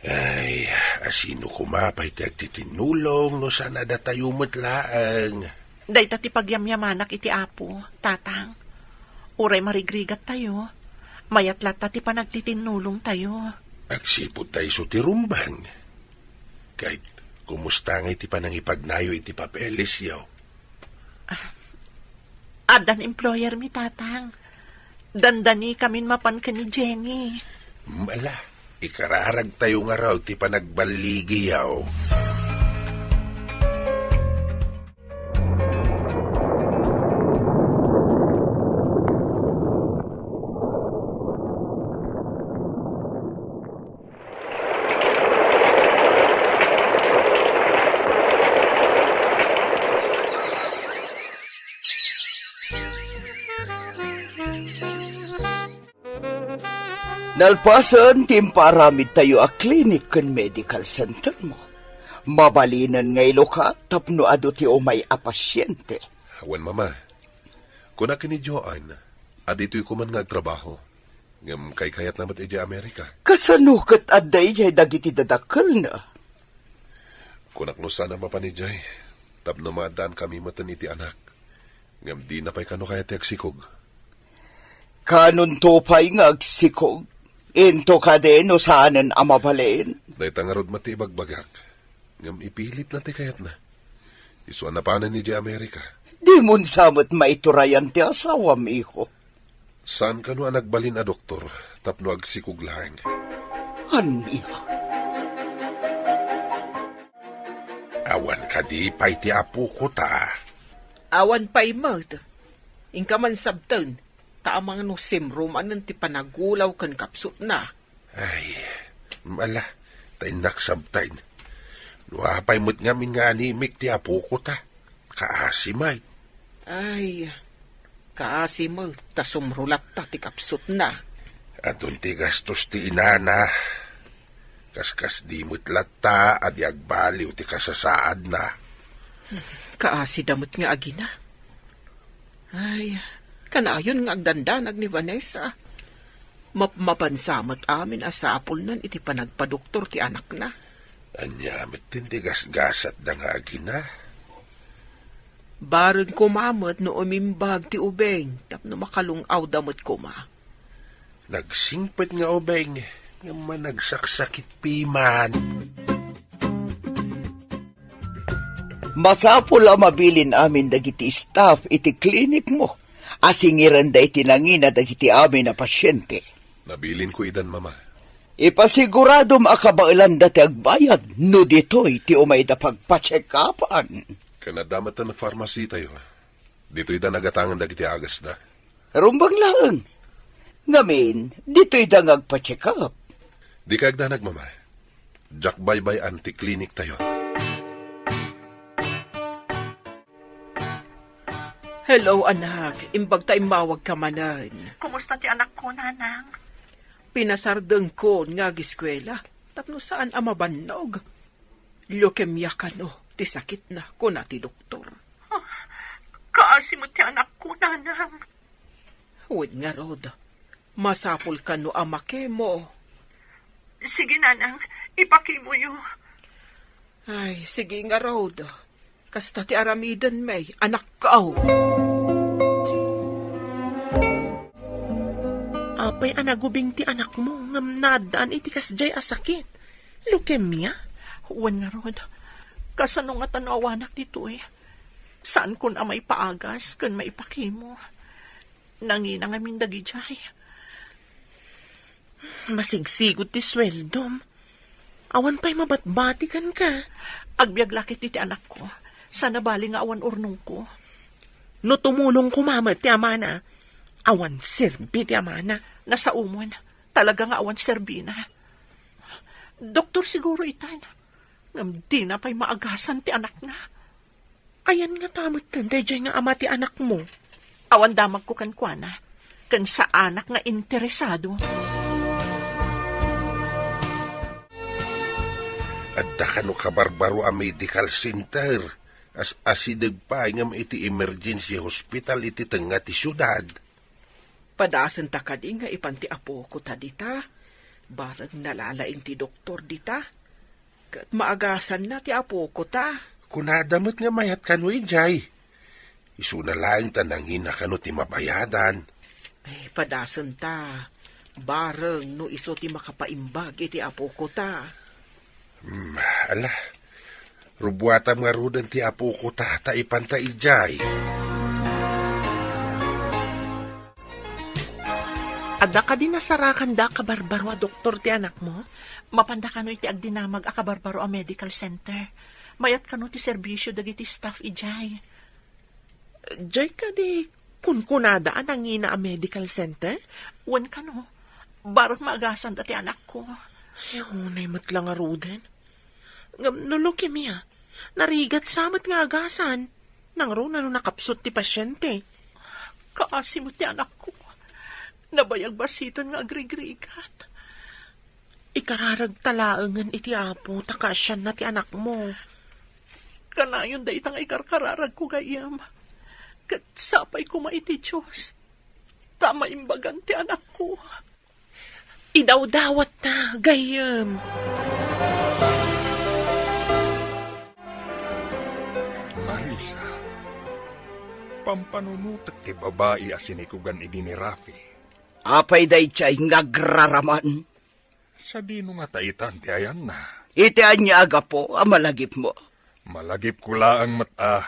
Ay, asino koma pay ti agtitinnulong no saan a datayo met laeng? Dayta ti pagyamyamanak iti Apo, Tatang. Uray marigrigattayo, mayat latta ti panagtitinnulongtayo. Agsipud ta isu ti rumbeng. Ket, kumusta ngay ti panangipagnayo iti papelesyo? Addan employer mi, Tatang. Dandani kamin mapan ken ni Jenny. Hmm, ala, ikararagtayo ngarud ti panagballigiyo. Nalpasen ti impaaramidtayo a clinic ken medical center mo, mabalinen nga ilukat tapno adu ti umay a pasiente. Wen, Mama, kuna ken ni Joan a ditoy koma nga agtrabaho. Ngem kaykayatna met idiay Amerika. Kasano ket adda idiay dagiti dadakkelna? Kunak no saan a mapan idiay, tapno maaddaan kami metten iti anak. Ngem dina pay kano kayat ti agsikog. Kanonto pay nga agsikog? Into kadi no saanen a mabalin? Dayta ngarud met ti ibagbagak. Ngem ipilitna ti kayatna. Isu a napanen idiay Amerika. Dimon sa met maiturayan ti asawam, iho. Saan kano a nagbalin a doktor tapno agsikog laeng? Ania? Awan kadi pay ti apoko ta? Awan pay met. Inka man sabten, ta amangan no simro manen ti panagulaw ken kapsutna. Ay, ala, ta innak sabten. No apay met ngamin nga animik ti apoko ta, kaasi met. Ay, kaasi met ta sumro latta ti kapsutna. Adun ti gastos ti inana. Kaskasdi met latta a di agbaliw ti kasasaadna. Kaasida met nga agina. Ay, kanayon nga agdandanag ni Vanessa. Mapmapansa met amin a sapulnan iti panagpadoktor ti anakna. Ania met ti gasgasatda nga agina? Bareng koma met no umimbag ti ubing tapno makalung-awda met koma. Nagsingpet nga ubing, ngem managsaksakit piman. Masapul a mabilin amin dagiti staff iti klinikmo a singirenda iti nangina dagiti amin a pasiente. Nabilinko idan, Mama. Ipasiguradom a kabaelanda ti agbayad no ditoy ti umayda pagpacheck-upan. Ken adda met a pharmacy tayo. Ditoy da nagatangan dagiti agasda. Rumbeng laeng. Ngamin, ditoy da nga agpa-check up. Di ka agdanag, Mama. Diak baybay-an ti klinik tayo. Hello, anak. Imbag ta immawag ka manen. Kumusta ti anak ko, Nanang? Pinasardengkon nga agiskwela tapno saan a mabannog. Leukemia kano ti sakitna, kuna ti doktor. Ah, kaasi met ti anak ko, Nanang. Wen ngarud, masapul kano a makemo. Sige, Nanang, ipakimoyo. Ay, sige ngarud. Kasta ti aramiden, may anak ko. Apay a nagubing ti anakmo ngem naaddaan iti kasdiay a sakit? Leukemia? Wen ngarud, kasano ngata no awanak ditoy? Saankon a maipaagas ken maipakimo. Nangina ngamin dagidiay. Masigsigud ti sueldom. Awan pay mabatbati kenka. Agbiag la ket iti anakko. Sana bali nga awan urnongko. No tumulong koma met ti amana, awan serbi ti amana. Nasaomon. Talaga nga awan serbina. Doktor siguro itan. Ngem dina pay maagasan ti anakna. Ayan ngata metten daydiay nga ama ti anakmo? Awan damagko kenkuana, ken saanak nga interesado. Adda kano kabarbaro a medical center, as-asideg pay ngem iti emergency hospital iti tengnga ti siudad. Padasenta kadi nga ipan ti apokota dita? Bareng nalalaing ti doktor dita, ket maagasanna ti apokota. Kunada met nga mayat kano idiay. Isuna laeng ta nangina kano ti mabayadan. Ay, padasenta. Bareng no isu ti makapaimbag iti apokota. Hmm, ala. Rubuatam ngaruden ti apokota ta ipanta idiay. Adda kadi nasarakanda a kabarbaro a doktor ti anakmo? Mapanda kano iti agdinamag a kabarbaro a medical center. Mayat kano ti serbisio dagiti staff idiay. Diay kadi kunkunada a nangina a medical center? Wen kano, bareng maagasanda ti anakko. Ay, unay met la ngaruden. Ngem no leukemia, narigat sa met nga agasan. Nangruna no nakapsut ti pasiente. Kaasi met ti anakko. Nabayag basiten nga agrigrigat. Ikararagta laengen iti Apo ta kaasianna ti anakmo. Kanayon dayta nga ikarkararagko, gayyem. Ket sapay koma iti Dios ta maimbagan ti anakko. Idawdawatta, gayyem. Marisa, pampanunotek ti babai a sinikugan idi ni Rafi. Apay daydiay nga agraraman? Sadino ngata itan ti ayanna? Iti ania a gapu a malagipmo? Malagipko laeng met a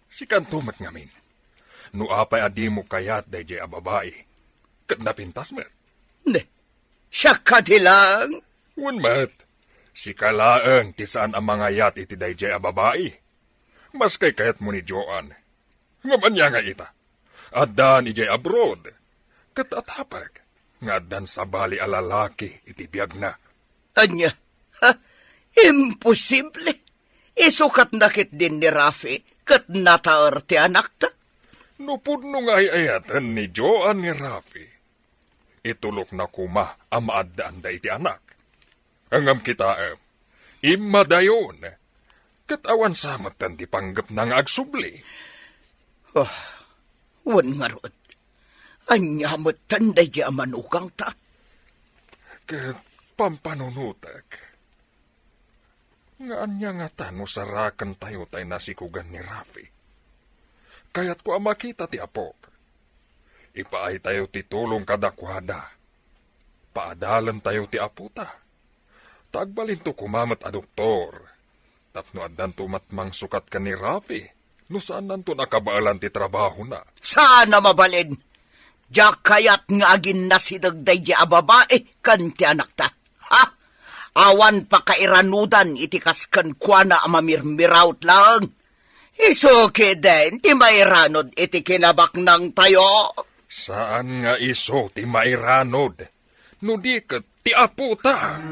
sikanto met ngamin. No apay a dimo kayat daydiay a babai, ket napintas met. Ne, siak kadi laeng? Wen met, sika laeng ti saan a mangayat iti daydiay a babai. Maski kayatmo ni Joan. Ngem ania nga ita? Addan idiay abroad. Ket atapek nga addan sabali a lalaki iti biagna. Ania? Ha? Imposible! Isukat na ketdin ni Rafi ket nataer ti anakta. No pudno nga ay-ayaten ni Joan ni Rafi, itulokna koma a maaddaanda iti anak. Ngem kitaem, immadayon, ket awan sa metten ti panggepna nga agsubli. Oh, wen ngarud, ania metten daydi a manugangta? Ket pampanunotek, nga ania ngata no sarakentayo tay nasikugan ni Rafi? Kayatko a makita ti apok. Ipaaytayo ti tulong kadakuada. Paadalentayo ti apota. Ta agbalinto koma met a doktor. Tapno addanto met mangsukat ken ni Rafi, no saannanton a kabaelan ti trabahona. Saan a mabalin! Diak kayat nga aginnasideg daydi a babai ken ti anakta. Ha? Awan pakairanudan iti kas kenkuana a mamirmiraut laeng. Isu ketdin ti mairanud iti kinabaknangtayo. Saan nga isu ti mairanud, no di ket ti apota.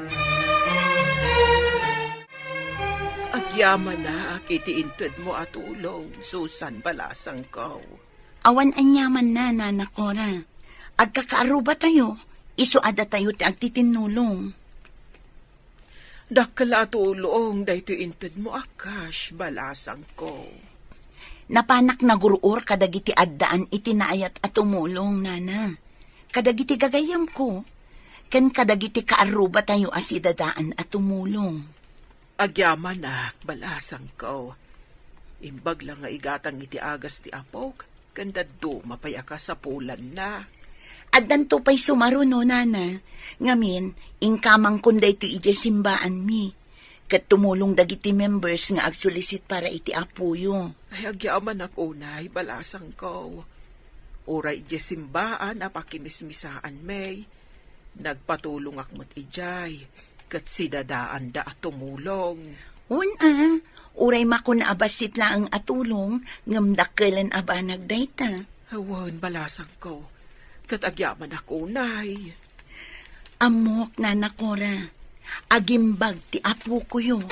Agyamanak iti intedmo a tulong, Susan, balasangko. Awan aniamanna, Nana Cora. Agkakaarrubatayo, isu a datayo ti agtitinnulong. Dakkel a tulong daytoy intedmo a cash, balasangko. Napanak nagur-or kadagiti addaan iti naayat a tumulong, Nana. Kadagiti gagayyemko, ken kadagiti kaarrubatayo a sidadaan a tumulong. Agyamanak, balasangko. Imbag la nga igatang iti agas ti apok, ken dadduma pay a kasapulanna. Addanto pay sumaruno, Nana. Ngamin, inkamangkon daytoy idiay simbaanmi. Ket tumulong dagiti members nga agsulisit para iti apoyo. Ay, agyamanak unay, balasangko. Uray idiay simbaan a pakimismisaanmi, nagpatulongak met idiay, ket sidadaanda a tumulong. Wen a, uray makuna a bassit laeng a tulong, ngem dakkelen a banag dayta. Awan, balasangko, ket agyamanak unay. Ammok, Nana Cora, agimbag ti apokoyo.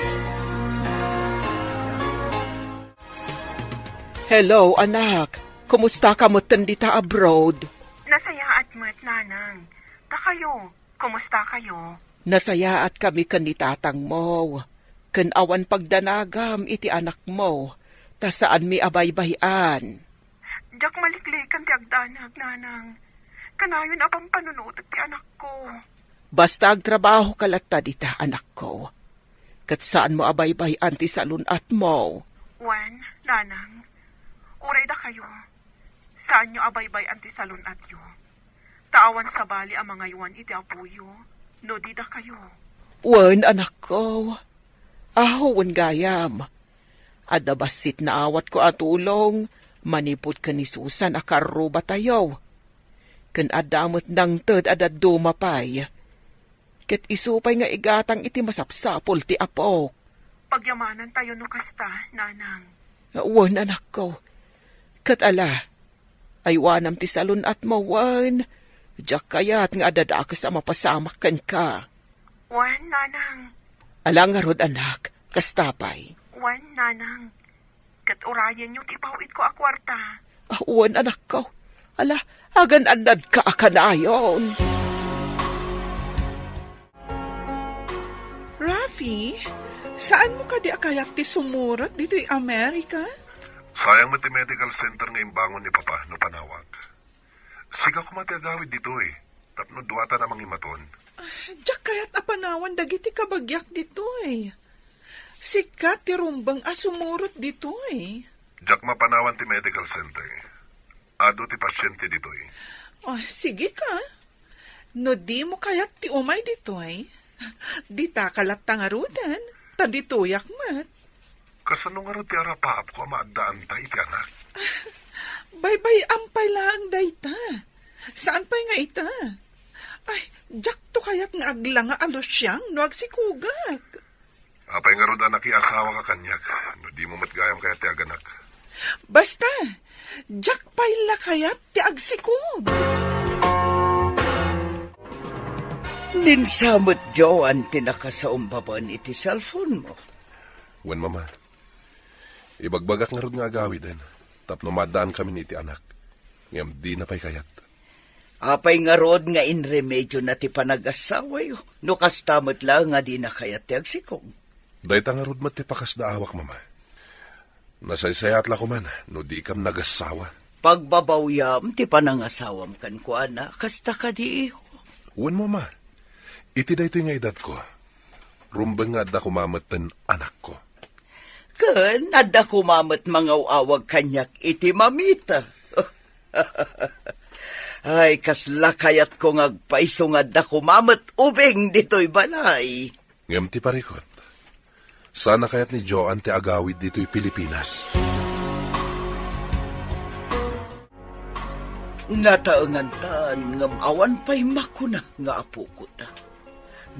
Hello, anak. Kumusta ka metten dita abroad? Nasayaat met, Nanang. Ta kayo, kumusta kayo? Nasayaat kami ken ni tatangmo, ken awan pagdanagam iti anakmo, ta saanmi a baybay-an. Diak maliklikan ti agdanag, Nanang. Kanayon a pampanunotek ti anakko. Basta agtrabahoka latta dita, anakko. Ket saanmo a baybay-an ti salun-atmo. Wen, Nanang, uray dakayo, saanyo a baybay-an ti salun-atyo. Ta awan sabali a mangaywan iti apoyo, no di dakayo. Wen, anakko. Aho, wen gayam. Adda bassit naawatko a tulong manipud ken ni Susan a karrubatayo. Ken adda met nangted a dadduma pay. Ket isu pay nga igatang iti masapsapul ti apok. Pagyamanantayo no kasta, Nanang. Wen, anakko. Ket ala, aywanam ti salun-atmo, wen. Diak kayat nga adda dakes a mapasamak kenka. Wen, Nanang. Ala ngarud, anak, kasta pay. Wen, Nanang. Ket urayenyo ti ipaw-itko a kuarta. Ah, wen, anakko. Ala, agan-annadka a kanayon. Rafi, saanmo kadi a kayat ti sumurot ditoy Amerika? Sayang met ti medical center nga imbangon ni Papa no panawak. Sika koma ti agawid ditoy, tapno duatan a mangimaton. Ah, diak kayat a panawan dagiti kabagiak ditoy. Sika ti rumbeng a sumurot ditoy. Diak mapanawan ti medical center. Adu ti pasiente ditoy. Ah, sige ka. No dimo kayat ti umay ditoy, ditaka latta ngaruden, ta ditoyak met. Kasano ngarud ti arapaapko a maaddaanta iti anak? Baybay-am pay laeng dayta. Saan pay nga ita? Ay, diakto kayat nga aglanga a lusiang no agsikogak. Apay ngarud a nakiasawaka kaniak, no dimo met gayam kayat ti aganak? Basta, diak pay la kayat ti agsikob. Ninsa met, Joan, ti nakasaumbabaen iti cellphone mo? Wen, Mama. Ibagbagak ngarud nga agawiden tapno maaddaankamin iti anak, ngem dina pay kayat. Apay ngarud nga inremediona ti panagasawayo no kasta met la nga dina kayat ti agsikob? Dayta ngarud met ti pakasdaawak, Mama. Nasaysayaat la koman no dikam nagassawa. Pagbabawyam ti panangasawam kenkuana, kasta kadi, iho? Wen, Mama. Iti daytoy nga edadko, rumbeng nga adda koma metten anakko. Ken adda koma met mangaw-awag kaniak iti mamita. Ay, kasla kayatko nga agpayso nga adda koma met ubing ditoy balay. Ngem ti parikut, saan a kayat ni Joan ti agawid ditoy Pilipinas. Nataengantan ngem awan pay makuna nga apokota.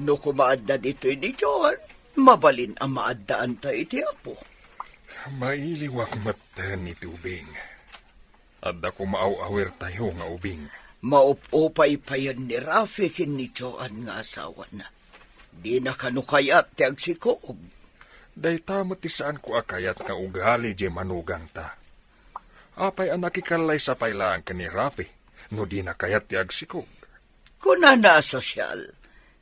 No koma adda ditoy ni Joan, mabalin a maaddaanta iti Apo. Mailiwak metten iti ubing. Adda koma aw-awirtayo nga ubing. Maup-upay payen ni Rafi ken ni Joan nga asawana. Dina kano kayat ti agsikog. Dayta met ti saanko a kayat nga ugali diay manugangta. Apay a nakikallaysa pay laeng ken ni Rafi no dina kayat ti agsikog? Kunana a sosyal,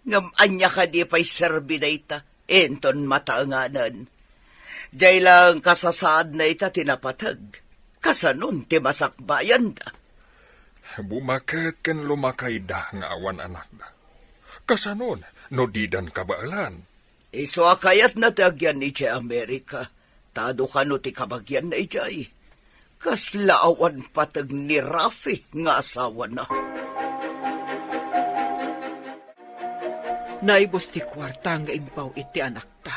ngem ania kadi pay serbi dayta inton mataenganen? Diay laeng kasasaadna ita ti napateg. Kasanon ti masakbayanda? Bumaket ken lumakayda nga awan anakda. Kasanon no didan kabaelan? Isu a kayatna ti agyan idiay Amerika, ta adu kano ti kabagianna idiay. Kasla awan pateg ni Rafi nga asawana. Naibus ti kuarta nga imbaw iti anakta.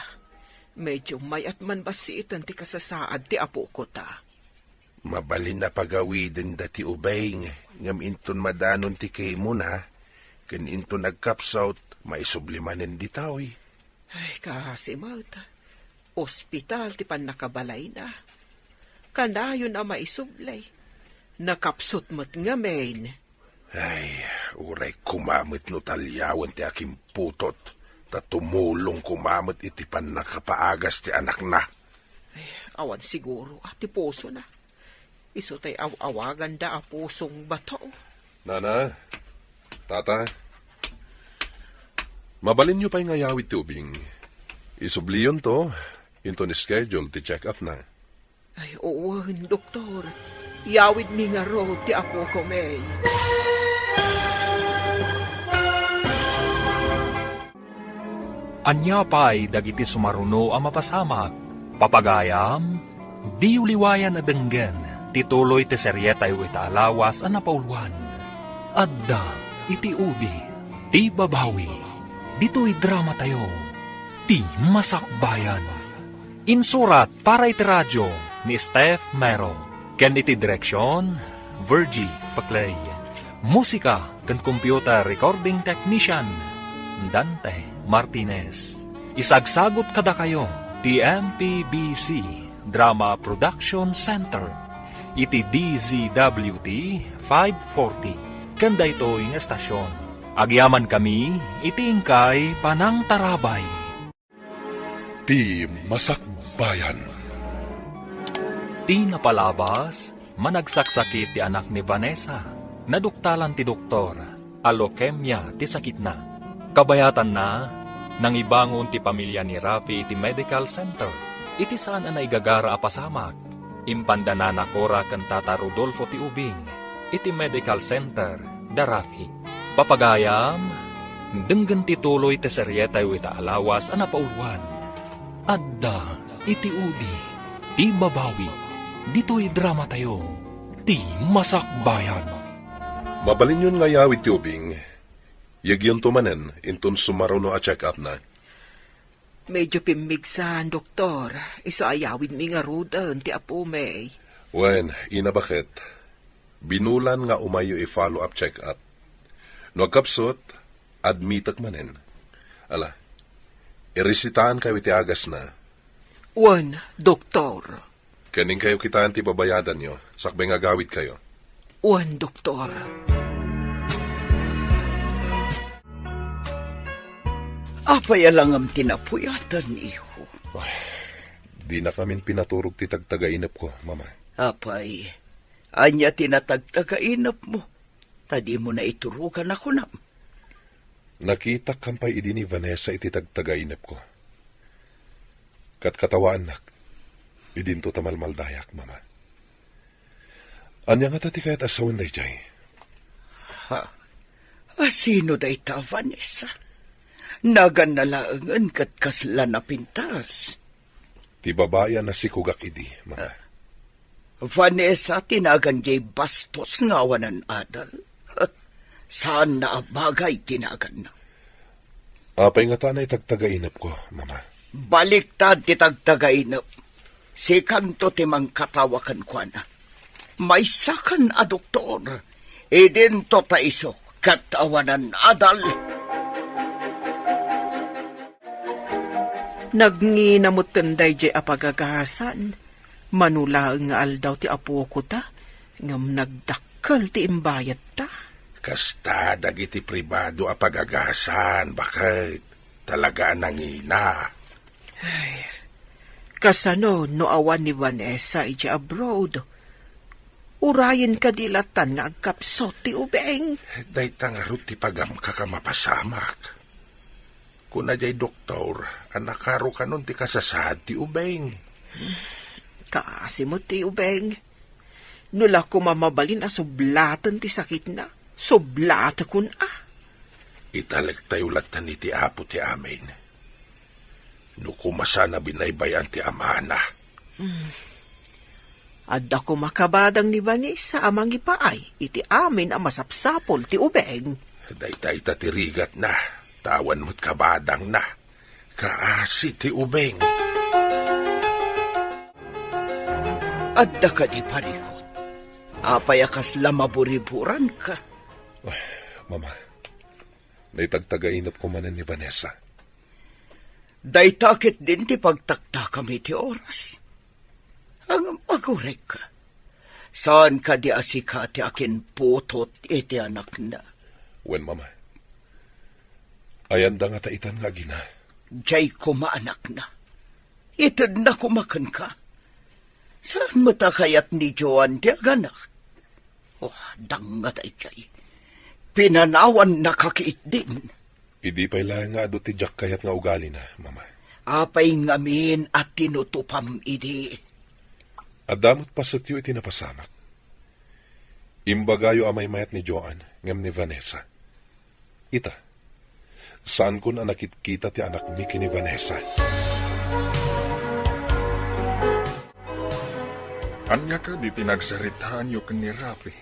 Medio mayat man bassiten ti kasasaad ti apokota. Mabalin a pagawidenda ti ubing, ngem inton madanon ti kimona, ken inton agkapsut, maisubli manen ditoy. Ay, kaasi met. Ospital ti pannakabalayna. Kanayon a maisubli. Nakapsut met ngamin. Ay, uray koma met no taliawen ti akimputot, ta tumulong koma met iti pannakapaagas ti anakna. Ay, awan siguro a ti pusona. Isu tay aw-awaganda a pusong bato. Nana, Tata, mabalinyo pay nga yawid ti ubing. Isubliyonto, inton schedule ti check-up na. Ay, wen, Doktor. Yawidmi ngarud ti apoko, May. Ania pay dagiti sumaruno a mapasamak? Papagayam, diyo liwayan a denggen ti tuloy ti serietayo ita a lawas a napauluan. Adda iti udi ti babawi. Ditoy dramatayo, ti Masakbayan. Insurat para iti radio ni Steph Mero, ken iti direksion, Virgie Paclay. Musika ken computer recording technician, Dante Martinez. Isagsagut kadakayo ti M P B C Drama Production Center iti D Z W T five forty ken daytoy nga estasion. Agyamankami iti inkay panangtarabay. Ti Masakbayan. Ti napalabas, managsaksakit ti anak ni Vanessa. Naduktalan ti doktor a leukemia ti sakitna. Kabayatanna, nangibangon ti pamilya ni Rafi iti medical center iti saan a naigagara a pasamak. Impanda Nana Cora ken Tata Rodolfo ti ubing iti medical center da Rafi. Papagayam, denggen ti tuloy ti serietayo ita a lawas a napauluan. Adda iti udi ti babawi ditoy dramatayo, ti Masakbayan. Mabalinyon nga yawid ti ubing, yekyonto manen inton sumaruno a check-up na. Medyo pimmigsan, Doktor. Isu a yawidmi ngaruden ti apomi. Wen, Ina, baket? Binulan nga umayyo i-follow-up check-up. No agkapsut, admitek manen. Ala, iresitaankayo iti agasna. Wen, Doktor. Ken inkayo kitaen ti babayadanyo, sakbay nga agawidkayo. Wen, Doktor. Apay a langam ti napuyaten, iho? Ay, dinakamin pinaturog ti tagtagainepko, Mama. Apay, ania ti natagtagainepmo? Ta dimo naiturogan a kunam. Nakitak kampay idi ni Vanessa iti tagtagainepko. Katkatawaannak, idinto ta malmaldayak, Mama. Ania ngata ti kayat a sawen daydiay? Ha? A sino dayta, Vanessa? Naganna laengen ket kasla napintas. Ti babai a nasikogak idi, Mama. Vanessa ti nagan diay bastos nga awanan adal. Saanna a bagay ti naganna. Apay ngata a naitagtagainepko, Mama? Baliktad ti tagtagainep. Sikanto ti mangkatawa kenkuana. Maysakan a doktor. Idinto ta isu ket awanan adal. Nagngina metten daydiay a pagagasan. Mano laeng nga aldaw ti apokota, ngem nagdakkel ti imbayadta. Kasta dagiti pribado a pagagasan, baket. Talaga a nangina. Ay, kasano no awan ni Vanessa idiay abroad? Urayen kadi latan nga agkapsut ti ubing. Dayta ngarud ti pagamkak a mapasamak. Kuna diay doktor a nakarukanon ti kasasaad ti ubing. Kaasi met ti ubing. No la koma mabalin a sublaten ti sakitna, sublatekon a. Italektayo lattan iti Apo ti amin. No koma saan a binaybay-an ti amana. Hmm. Adda koma kabadang ni Vanessa a mangipaay iti amin a masapsapul ti ubing. Dayta ita ti rigatna, ta awan met kabadangna. Kaasi ti ubing. Adda kadi parikut? Apay a kasla maburiburanka? Ay, Mama, naitagtagainepko manen ni Vanessa. Dayta ketdin ti pagtaktakam iti oras. Ngem agurek, saan kadi a sika ti akinputot iti anakna? Wen, Mama. Ayanda ngata itan nga agina? Diay koma anakna. Itedna koma kenka. Saan met a kayat ni Joan ti aganak? Oh, dangngata idiay. Pinanawannaka ketdin. Idi pay laeng nga adu ti diak kayat nga ugalina, Mama. Apay ngamin a tinutupam idi? Adda met pasetyo iti napasamak. Imbagayo a maymayat ni Joan ngem ni Vanessa. Ita, saankon a nakitkita ti anakmi ken ni Vanessa. Ania kadi ti nagsaritaanyo ken ni Rafi?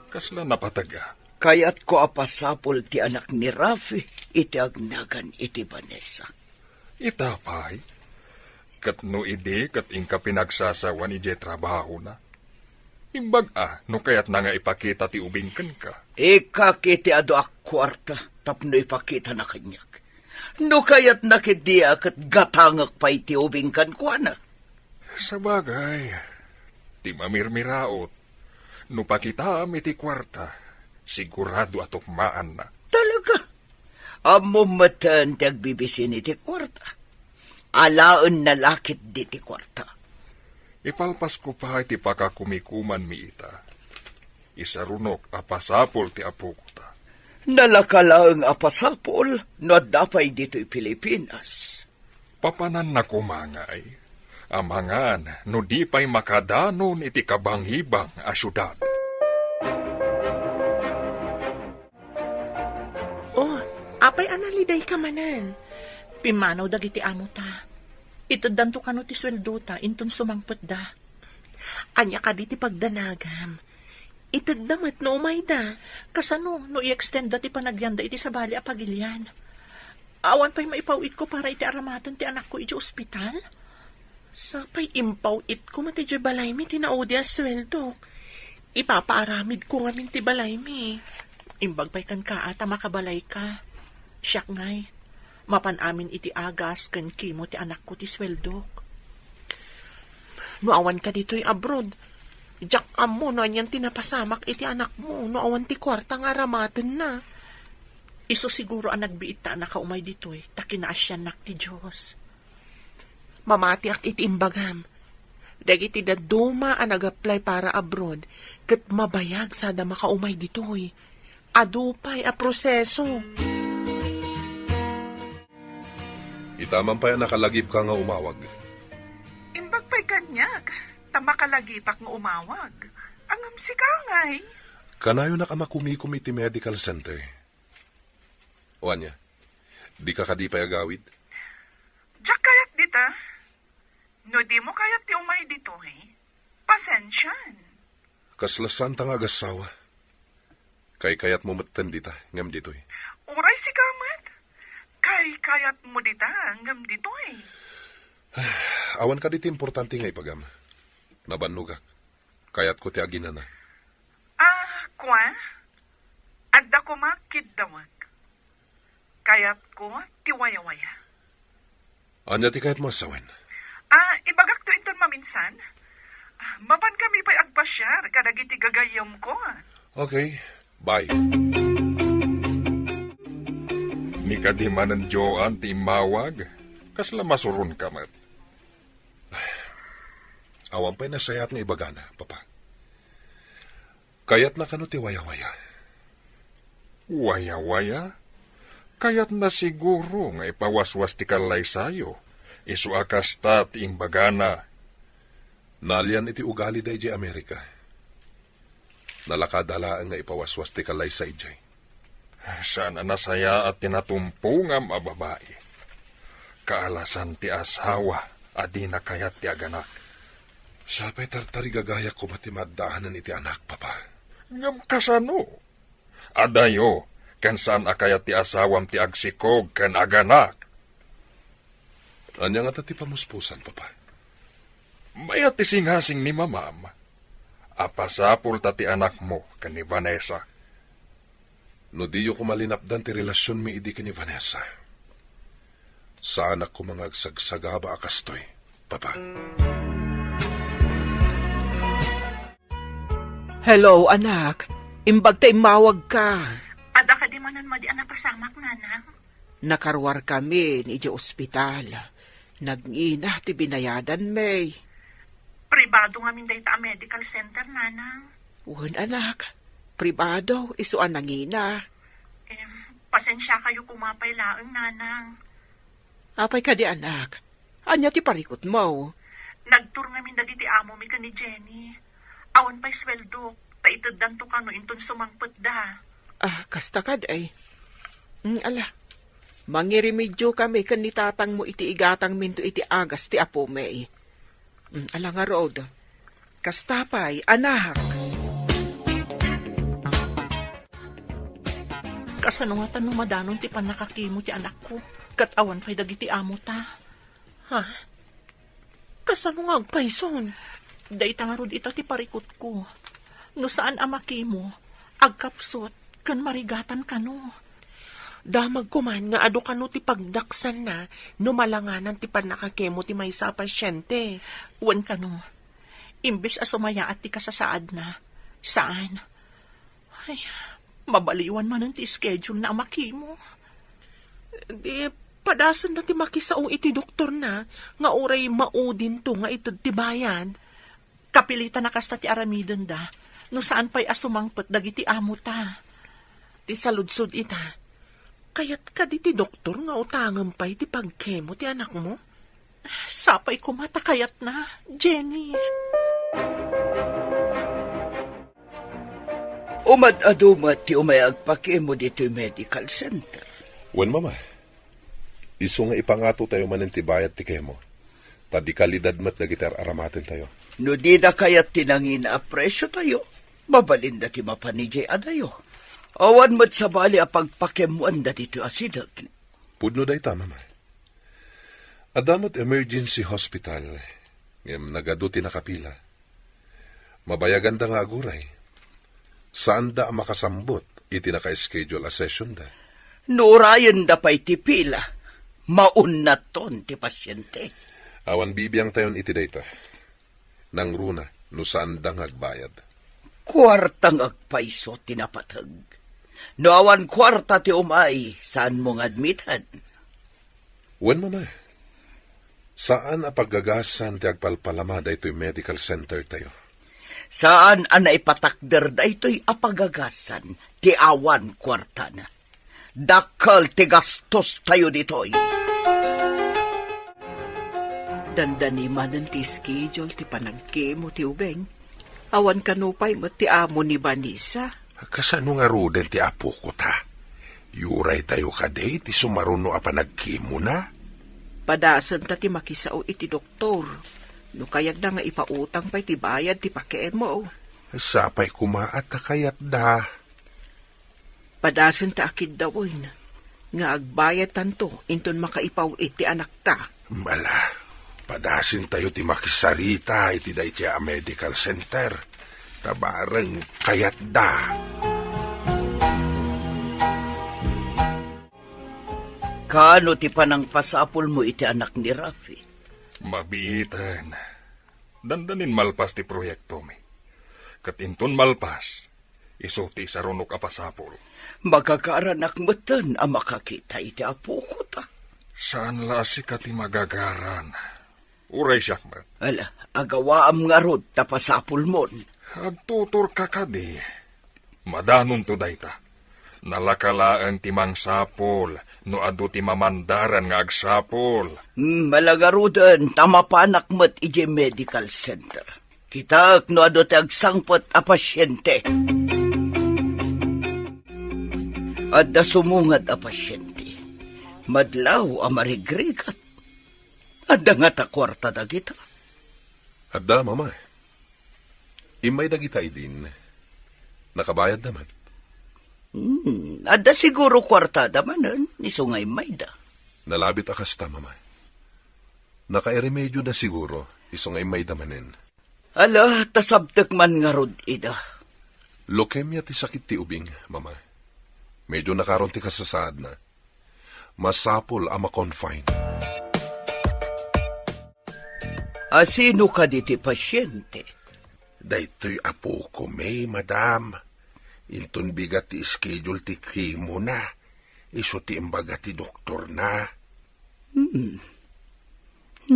Kasla napateg a? Kayatko a pasapul ti anak ni Rafi iti agnagan iti Vanessa. Ita pay? Ket no idi ket inka pinagsasawan idiay trabahona? Imbag a no kayatna nga ipakita ti ubing kenka. Ikkak iti adu a kuarta tapno ipakitana kaniak. No kayatna ketdi a ket gatangek pay ti ubing kenkuana. Sabagay, ti mamirmiraot, no pakitaam iti kuarta, sigurado a tukmaanna. Talaga? Ammom metten ti agbibisin iti kuarta. Alaenna la ketdi ti kuarta. Ipalpasko pay ti pakakumikumanmi ita. Isarunok a pasapul ti apokota. Nalaka laeng a pasapul no adda pay ditoy Pilipinas. Papananna koma ngay, amangan no di pay makadanon iti kabangibang a siudad. Oh, apay a nalidayka manen? Pimmanaw dagiti amota. Iteddanto kano ti sueldota inton sumangpetda. Ania kadi ti pagdanagam? Itedda met no umayda. Kasano no i-extendda ti panagyanda iti sabali a pagilian? Awan pay maipaw-itko para iti aramaten ti anakko iti ospital? Sapay impaw-itko met idiay balaymi ti naudi a sueldok. Ipapaaramidko ngamin ti balaymi. Imbag pay kenka a ta makabalayka. Siak ngay, mapan amin iti agas ken kimo ti anakko ti sueldok. No awanka ditoy abroad, diak ammo no anian ti napasamak iti anakmo no awan ti kuarta nga aramatenna. Isu siguro a nagbiit ta a nakaumay ditoy ta kinaasiannak ti Dios. Mamatiak iti imbagam. Dagiti dadduma a nag-apply para abroad ket mabayag sada makaumay ditoy. Adu pay a proseso. Ita man pay a nakalagipka nga umawag. Imbag pay kaniak, ta makalagipek nga umawag. Ngem sika ngay? Kanayonak a makumikom iti medical center. O ania, dika kadi pay agawid? Diak kayat dita. No dimo kayat ti umay ditoy, pasensian. Kasla saanta nga agassawa. Kaykayatmo metten dita, ngem ditoy. Uray sika met. Kaykayatmo dita, ngem ditoy. Awan kadi ti importante nga ibagam. Nabannogak. Kayatko ti aginana. Ah, kua? Adda koma kiddawek. Kayatko ti wayawaya. Ania ti kayatmo a sawen? Ah, ibagakto inton maminsan. Ah, mapan kami pay agpasiar kadagiti gagayyemko. Okay, bye. Ni kadi manen Joan ti immawag, kasla masuronka met. Awan pay nasayaat nga ibagana, Papa. Kayatna kano ti wayawaya? Wayawaya? Kayatna siguro nga ipawaswas ti kallaysayo. Isu a kasta ti imbagana. Naalian iti ugalida idiay Amerika. Nalakada laeng nga ipawaswas ti kallaysa idiay. Saan a nasayaat ti natumpongam a babai. Kaalasan ti asawa a dina kayat ti aganak. Sapay tartarigagayak koma ti maaddaanan iti anak, Papa. Ngem kasano? Adayo, ken saan a kayat ti asawam ti agsikog ken aganak. Ania ngata ti pamuspusan, Papa? Mayat ti singasing ni Mamam a pasapulta ti anakmo ken ni Vanessa. No diyo koma linapdan ti relasionmi idi ken ni Vanessa, saanak koma nga agsagsagaba a kastoy, Papa. Hello, anak. Imbag ta immawagka. Adda kadi manen madi a napasamak, Nanang? Nakaruarkami idiay ospital. Nagngina ti binayadanmi. Pribado ngamin dayta a medical center, Nanang. Wen, anak. Pribado, isu a nangina. Em, pasensiakayo koma pay laeng, Nanang. Apay kadi, anak? Ania ti parikutmo? Nagtur ngamin dagiti amomi ken ni Jenny. Awan pay sueldok, ta iteddanto kano inton sumangpetda. Ah, kasta kadi. Mm, ala. Mangiremedio kami ken ni tatangmo iti igatangminto iti agas ti apomi. Mm, ala ngarud. Kasta pay, anak. Kasano ngata no madanon ti pannakakemo ti anakko, ket awan pay dagiti amota? Ha? Kasano nga agpayson? Dayta ngarud ita ti parikutko. No saan a makemo, agkapsut ken marigatan kano. Damagko man nga adu kano ti pagdaksanna no malanganan ti pannakakemo ti maysa a pasiente. Wen kano, imbes a sumayaat ti kasasaadna, saan. Ay, mabaliwan manen ti schedule-na a makemo. Di, padasenda ti makisao iti doktorna nga uray maudinto nga ited ti bayad. Kapilitan a kasta ti aramidenda no saan pay a sumangpet dagiti amota. Ti saludsod ita, kayat kadi ti doktor nga utangen pay ti pagkemo ti anakmo? Sapay koma ta kayatna, Jenny. Umad-adu met ti umay agpakemo ditoy medical center. Wen, Mama. Isu nga ipangatotayo manen ti bayad ti kemo, ta di kalidad met dagiti ar-aramatentayo. No dida kayat ti nangina a presiotayo, mabalinda ti mapan idiay adayo. Awan met sabali a pagpakemmoanda ditoy asideg. Pudno dayta, Mama. Adda met emergency hospital, ngem nagadu ti nakapila. Mabayaganda nga aguray. Saanda a makasambut iti naka-schedule a sessionda. No urayenda pay ti pila, maunnaton ti pasiente. Awan bibiangtayon iti dayta. Nangruna no saanda nga agbayad. Kuarta nga agpayso ti napateg. No awan kuarta ti umay, saanmo nga admiten. Wen, Mama. Saan a pagagasan ti agpalpalama daytoy medical center tayo. Saan a naipatakder daytoy a pagagasan ti awan kuartana. Dakkel ti gastos tayo ditoy. Dandani manen ti schedule ti panagkemo ti ubing. Awan kano pay met ti amo ni Vanessa. Kasano ngaruden ti apoko ta? Yuray tayo kadi ti sumaruno a panagkimona? Padasenta ti makisao iti doktor. No kayatda nga ipautang pay ti bayad ti pakemo. Sapay koma a ta kayatda. Padasen ta a kiddawen nga agbayadtanto inton makaipaw-it ti anakta. Ala, padasen tayo ti makisarita iti daytoy a medical center. Ta bareng kayatda. Kaano ti panangpasapulmo iti anak ni Rafi? Mabiiten. Dandanin malpas ti proyektomi. Ket inton malpas, isu ti isarunok a pasapul. Makakaranak metten a makakita iti apoko ta. Saan la a sika ti magagaran. Uray siak met. Ala, agawaam ngarud ta pasapulmon. Agtuturka kadi. Madanonto dayta. Nalaka laeng ti mangsapul no adu ti mamandaran nga agsapul. Hmm, ala ngaruden ta mapanak met idiay medical center. Kitaek no adu ti agsangpet a pasiente. Adda sumungad a pasiente. Madlaw a marigrigat. Adda ngata kuarta dagita? Adda, Mama. Immay dagita idin. Nakabayadda met. Hmm, adda siguro kuartada manen, isu nga immayda. Nalabit a kasta, Mama. Nakairemedioda siguro, isu nga immayda manen. Ala, ta sabtek man ngarud ida. Leukemia ti sakit ti ubing, Mama. Medio nakaron ti kasasaadna. Masapul a ma-confine. A sino kadi ti pasiente? Daytoy apoko, May, madam. Inton bigat ti schedule ti chemo na, isu ti imbaga ti doktorna. Hmm.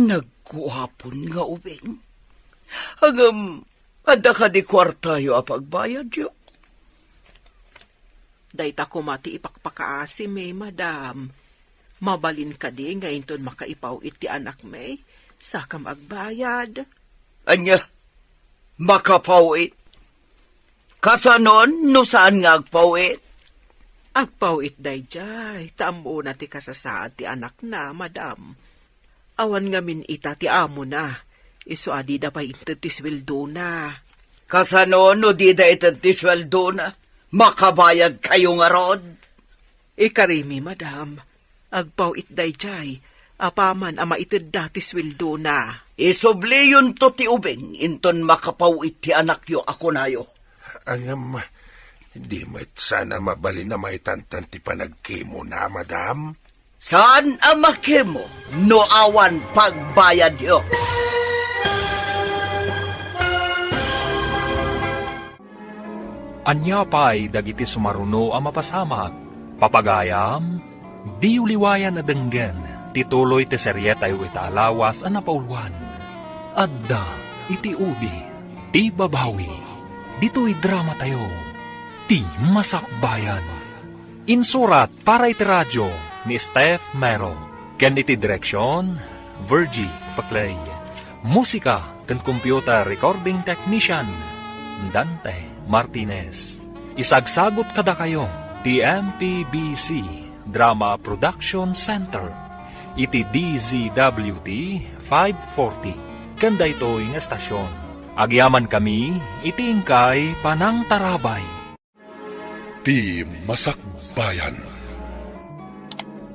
Nagguapon nga ubing. Ngem, adda kadi kuartayo a pagbayadyo? Dayta koma ti ipakpakaasimi, madam. Mabalin kadi nga inton makaipaw-it ti anakmi, sakam agbayad? Ania? Makapaw-it? Kasanon no saan nga agpaw-it? Agpaw-it daydiay, ta ammona ti kasasaad ti anakna, madam. Awan ngamin ita ti amona, isu a dida pay inted ti sueldona. Kasano no dida ited ti sueldona? Makabayadkayo ngarud? Ikarimi, madam, agpaw-it daydiay, apaman a maitedda ti sueldona. Isubliyonto ti ubing inton makapaw-it ti anakyo a kunayo. Ngem, di met saan a mabalin a maitantan ti panagkemona, madam? Saan a makemo no awan pagbayadyo. Ania pay dagiti sumaruno a mapasamak? Papagayam, diyo liwayan a denggen ti tuloy ti serietayo ita a lawas a napauluan. Adda iti udi ti babawi. Ditoy dramatayo, ti masakbayan. Insurat para iti radio ni Steph Mero, ken iti direksion, Virgie Paclay. Musika ken computer recording technician, Dante Martinez. Isagsagut kadakayo ti M P B C Drama Production Center iti D Z W T five forty ken daytoy nga estasyon. Agyamankami iti inkay panangtarabay. Ti masakbayan.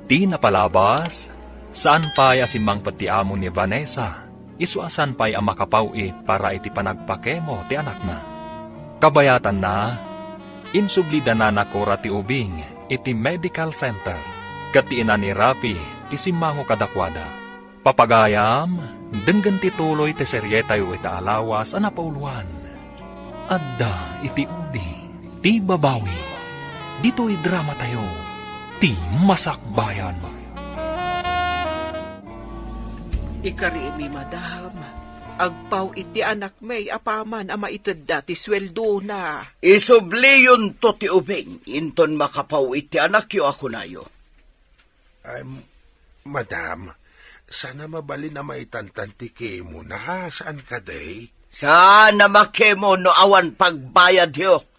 Ti napalabas, saan pay a simmangpet ti amo ni Vanessa, isu a saan pay a makapaw-it para iti panagpakemo ti anakna. Kabayatanna, insublida nana kora ti ubing iti medical center, ket ti ina ni Rafi ti simmango kadakuada. Papagayam, denggen ti tuloy ti serietayo ita a lawas a napauluan. Adda iti udi ti babawi. Ditoy dramatayo, ti masakbayan. Ikarimi, madam, agpaw-it ti anakmi apaman a maitedda ti sueldona. Isubliyonto ti ubing inton makapaw-it ti anakyo a kunayo. Ay, m-, madam, saan a mabalin a maitantan ti kemona, saan kadi? Saan a makemo no awan pagbayadyo?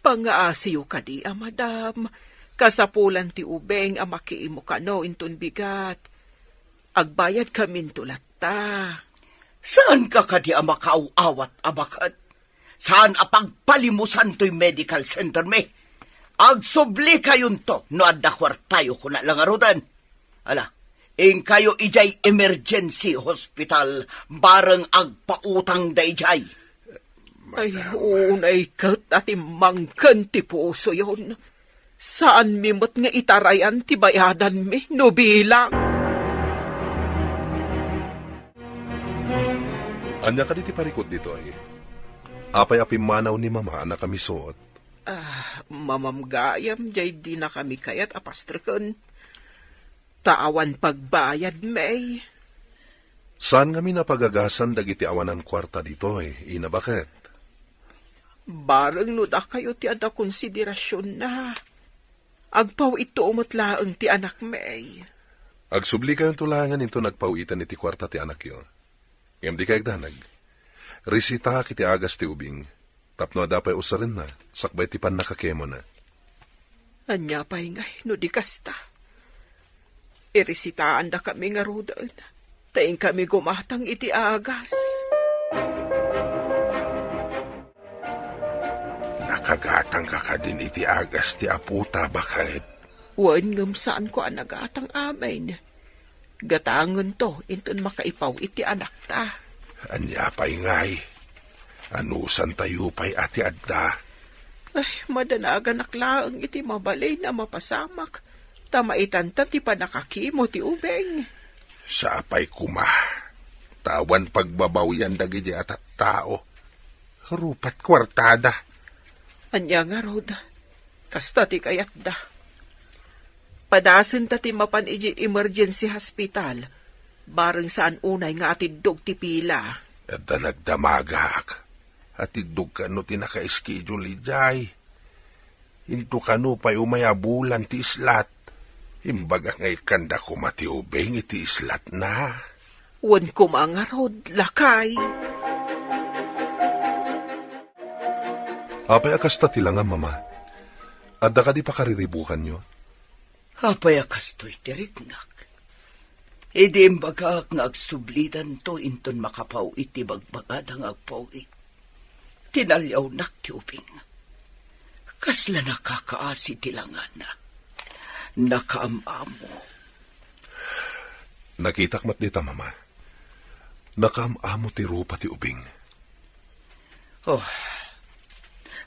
Pangaasiyo kadi a madam, kasapulan ti ubing a makemo kano inton bigat. Agbayadkaminto latta. Saanka kadi a makaaw-awat a baket? Saan a pagpalimusan toy medical center mi? Agsublikayonto no adda kuartayo, kuna la ngaruden. Ala, inkayo idiay emergency hospital, bareng agpautang daydiay. Ay, unay ket a timmangken ti pusoyon. Saanmi met nga itarayan ti bayadanmi no bilang. Ania kadi ti parikut ditoy? Apay a pimmanaw ni Mama a nakamisuot? Ah, mamamgayam jay dinakami kayat a pastreken. Ta awan pagbayad, May. Saan ngamin a pagagasan dagiti awanan kuarta ditoy, Ina, baket? Bareng no dakayo ti adda konsiderasionna. Agpaw-itto met laeng ti anak, May. Agsublikayonto laengen inton agpaw-iten iti kuarta ti anakyo. Ngem dikay agdanag. Resitaak iti agas ti ubing. Tapno adda pay usarenna, sakbay ti pannakakemona. Ania pay ngay no di kasta? Iresitaandakami ngaruden, ta inkami gumatang iti agas. Nakagatangka kadin iti agas ti apota, baket? Wen, ngem saanko a nagatang amin. Gatangento inton makaipaw iti anakta. Ania pay ngay? Anusantayo pay a ti adda? Ay, madanaganak laeng iti mabalin a mapasamak, ta maitanta ti pannakakemo ti ubing. Sapay koma, ta awan pagbabawian dagiti a tattao. Rupat kuartada. Ania ngarud? Kasta ti kayatda. Padasenta ti mapan idiay emergency hospital. Bareng saan unay nga atiddog ti pila. Adda nagdamagak. Atiddog kano ti naka-schedule idiay. Into kano pay umay a bulan ti islat. Imbagak nga ikkanda koma ti ubing iti islatna. Wen koma ngarud, lakay. Apay a kasta ti langam, Mama? Adda kadi pakariribukanyo? Apay a kastoy ti riknak? Idi imbagak nga agsublidanto inton makapaw-it ti bagbagada nga agpaw-it, tinaliawnak ti ubing. Kasla nakakaasi ti langana. Nakaam-amo. Nakitak met dita, Mama. Nakaam-amo ti rupa ti ubing. Oh.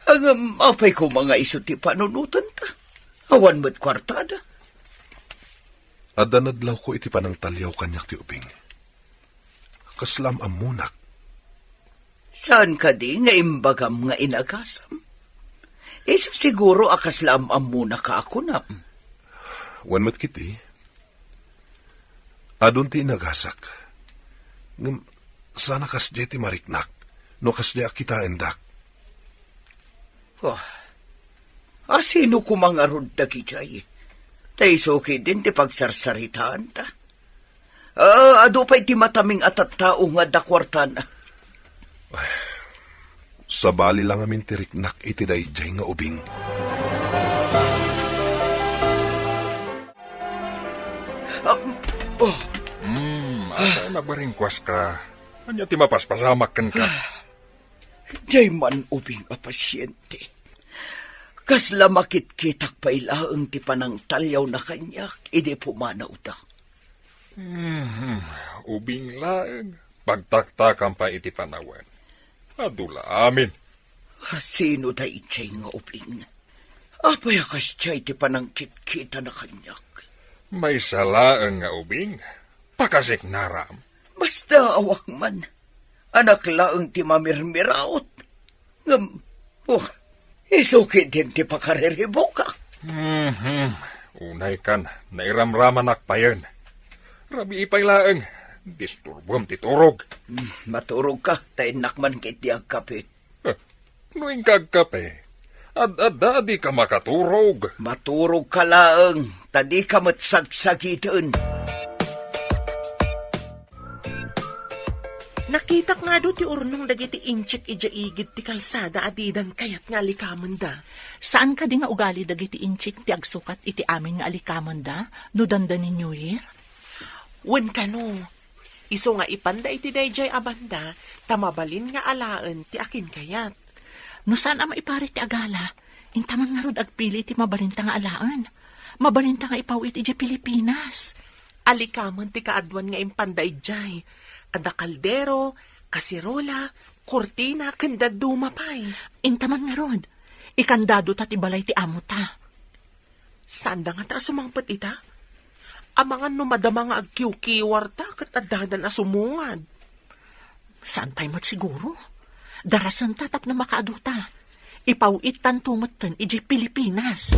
Ngem apay koma nga isu ti panunotenta? Awan met kuartada. Adda nadlawko iti panangtaliaw kaniak ti ubing. Kasla am-ammonak. Saan kadi nga imbagam nga inagasam? Isu siguro a kasla am-ammonak a kunam. Wen met ketdi. Adun ti inagasak. Ngem saan a kasdiay ti mariknak no kasdiay a kitaendak. Oh, a sino koma ngarud dagidiay? Ta isu ketdin ti pagsarsaritaanta. Ah, adu pay ti mataming a tattao nga adda kuartana. Ay, sabali la ngamin ti riknak iti daydiay nga ubing. Ah, oh. Hmm, apay a nagbaringkuaska? Ania ti mapaspasamak kenka? Diay man ubing a pasiente. Kasla makitkitak pay laeng ti panangtaliawna kaniak idi pumanawda. Mhm. Ubing laeng. Pagtaktakam pay iti panawen. Adu la amin. Sino daydiay nga ubing? Apay a kasdiay ti panangkitkitana kaniak? Maysa laeng nga ubing. Pakasiknaram. Basta awak man. Anak laeng ti mamirmiraot. Ngem, oh, isu ketdin ti pakariribukak. Mhm. Unay kan, nairamramanak payen. Rabii pay laeng, disturbom ti turog. Hmm, maturogka, ta innak man ketdi agkape. Eh, no inka agkape, ad-adda a dika makaturog. Maturogka laeng, ta dika met sagsagiten. Nakitak nga adu ti urnong dagiti inchik idiay igid ti kalsada a didan kayat nga alikamenda. Saan kadi nga ugali dagiti inchik ti agsukat iti amin nga alikamenda no dandani New Year? Wen kano, Isu nga ipanda iti daydiay a banda, ta mabalin nga alaen ti akinkayat. No saan a maiparit ti agala, inta man ngarud agpili ti mabalinta nga alaen. Mabalinta nga ipaw-it idiay Pilipinas. Alikamen ti kaaduan nga impanda idiay. Adda kaldero, kasirola, kurtina, ken dadduma pay. Inta man ngarud, ikandado ta ti balay ti amo ta. Saan da ngata a sumangpet ita? Amangan no madama nga agkiwkiwarta ket addadan a sumungad. Saan pay met siguro? Darasen ta tapno makaadu ta. Ipaw-it tanto metten idiay Pilipinas.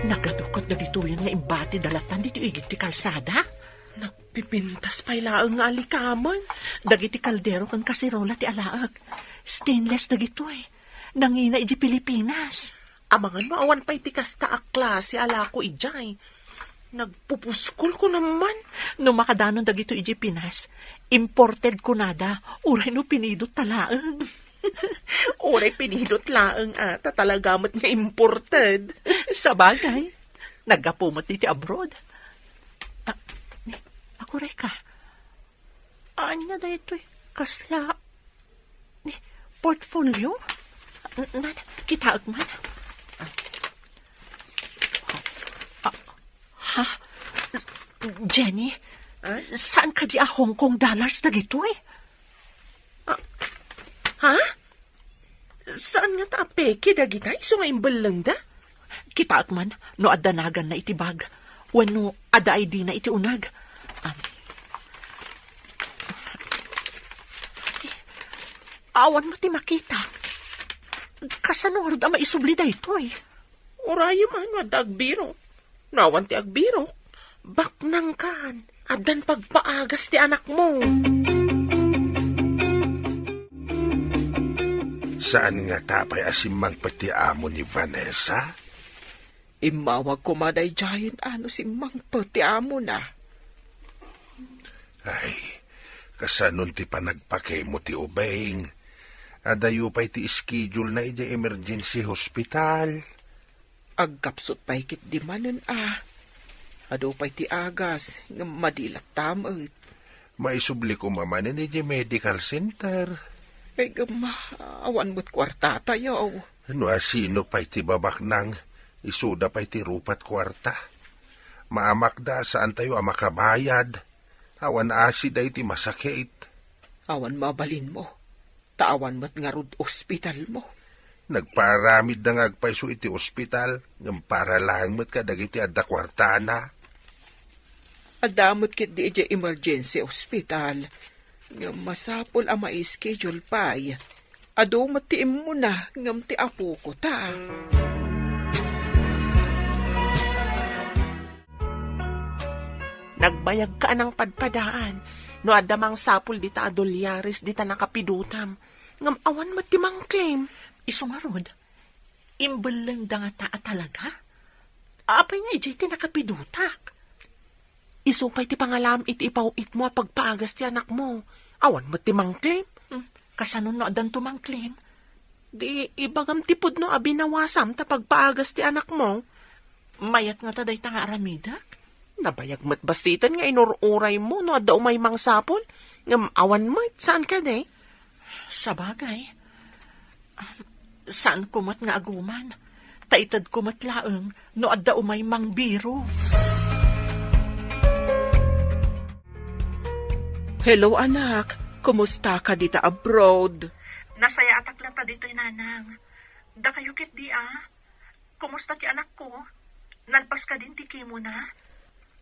Nagadu ket dagitoyen nga imbati da latan ditoy igid ti kalsada? Nagpipintas pay laeng nga alikamen. Dagiti kaldero ken kasirola ti alaek. Stainless dagitoy. Nangina idiay Pilipinas. Amangan no awan pay ti kasta a klase a lako idiay. Nagpupuskol ko naman. No makadanon dagitoy idiay Pinas, imported kunada, uray no pinidot ta laeng. Uray pinidot laeng, a, ta talaga met nga imported. Sabagay, naggapu met iti abroad. Ah, ni, aguray ka. Ania daytoy? Kasla, ni, portfolio? N-, nan, kitaek man. Ah, ha? Jenny, ah? Saan kadi a Hong Kong dollars dagitoy? Ah, ha? Saan ngata a peke dagita isu nga imbellengda? Kitaek man no adda naganna iti bag, wenno adda I D na iti uneg. Am. Awan met ti makita. Kasano ngarud a maisubli daytoy? Urayem a no adda agbirok. No awan ti agbirok, baknangkan, addan pagpaagas ti anakmo. Saan ngata pay a simmangpet ti amo ni Vanessa? Immawag koma daydiayen a no simmangpet ti amona. Ay, kasanon ti panagpakemo ti ubing? Adayo pay ti schedule na idiay emergency hospital. Agkapsut pay ketdi manen a. Adu pay ti agas, ngem madi latta met. Maisubli koma manen idiay medical center. Ay, ngem, awan met kuartatayo. No asino pay ti babaknang, isuda pay ti rupat kuarta. Maamakda a saantayo a makabayad. Awan asida iti masakit. Awan mabalinmo. Ta awan met ngarud ospitalmo. Nagpaaramidda nga agpayso iti ospital, ngem para laeng met kadagiti adda kuartana. Adda met ketdi idiay emergency hospital, ngem masapul a mai-schedule pay. Adu met ti immuna, ngem ti apoko ta. Nagbayagka a nangpadpadaan no adda mangsapul dita a dolyares dita nakapidutam, ngem awan met ti mangclaim. Isu ngarud, imbellengda ngata a talaga? Apay nga idiay ti nakapidutak? Isu pay ti pangalam iti ipaw-itmo a pagpaagas ti anakmo. Awan met ti mangclaim. Hmm, kasano no addanto mangclaim? Di ibagam ti pudno a binawasam ta pagpaagas ti anakmo. Mayat ngata dayta nga aramidek? Nabayag met bassiten nga inur-uraymo no adda umay mangsapul, ngem awan met, saan kadi? Sabagay. Saanko met nga aguman, ta itedko met laeng no adda umay mangbiro. Hello, anak. Kumusta ka dita abroad? Nasayaatak latta ditoy, nanang. Dakayo ketdi a? Kumusta ti anakko? Nalpas kadin ti chemo na?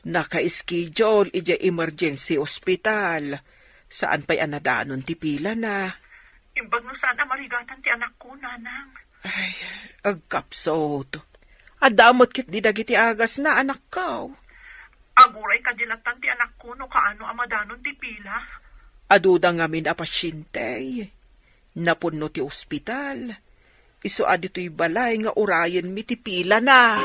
Naka-schedule idiay emergency hospital. Saan pay a nadanon ti pilana. Imbag no saan a marigatan ti anakko, nanang. Ay, agkapsut. Adda met ketdi dagiti agasna, anakko. Aguray kadi lattan ti anakko no kaano a madanon ti pila. Aduda ngamin a pasiente. Napunno ti ospital. Isu a ditoy balay nga urayenmi ti pilana.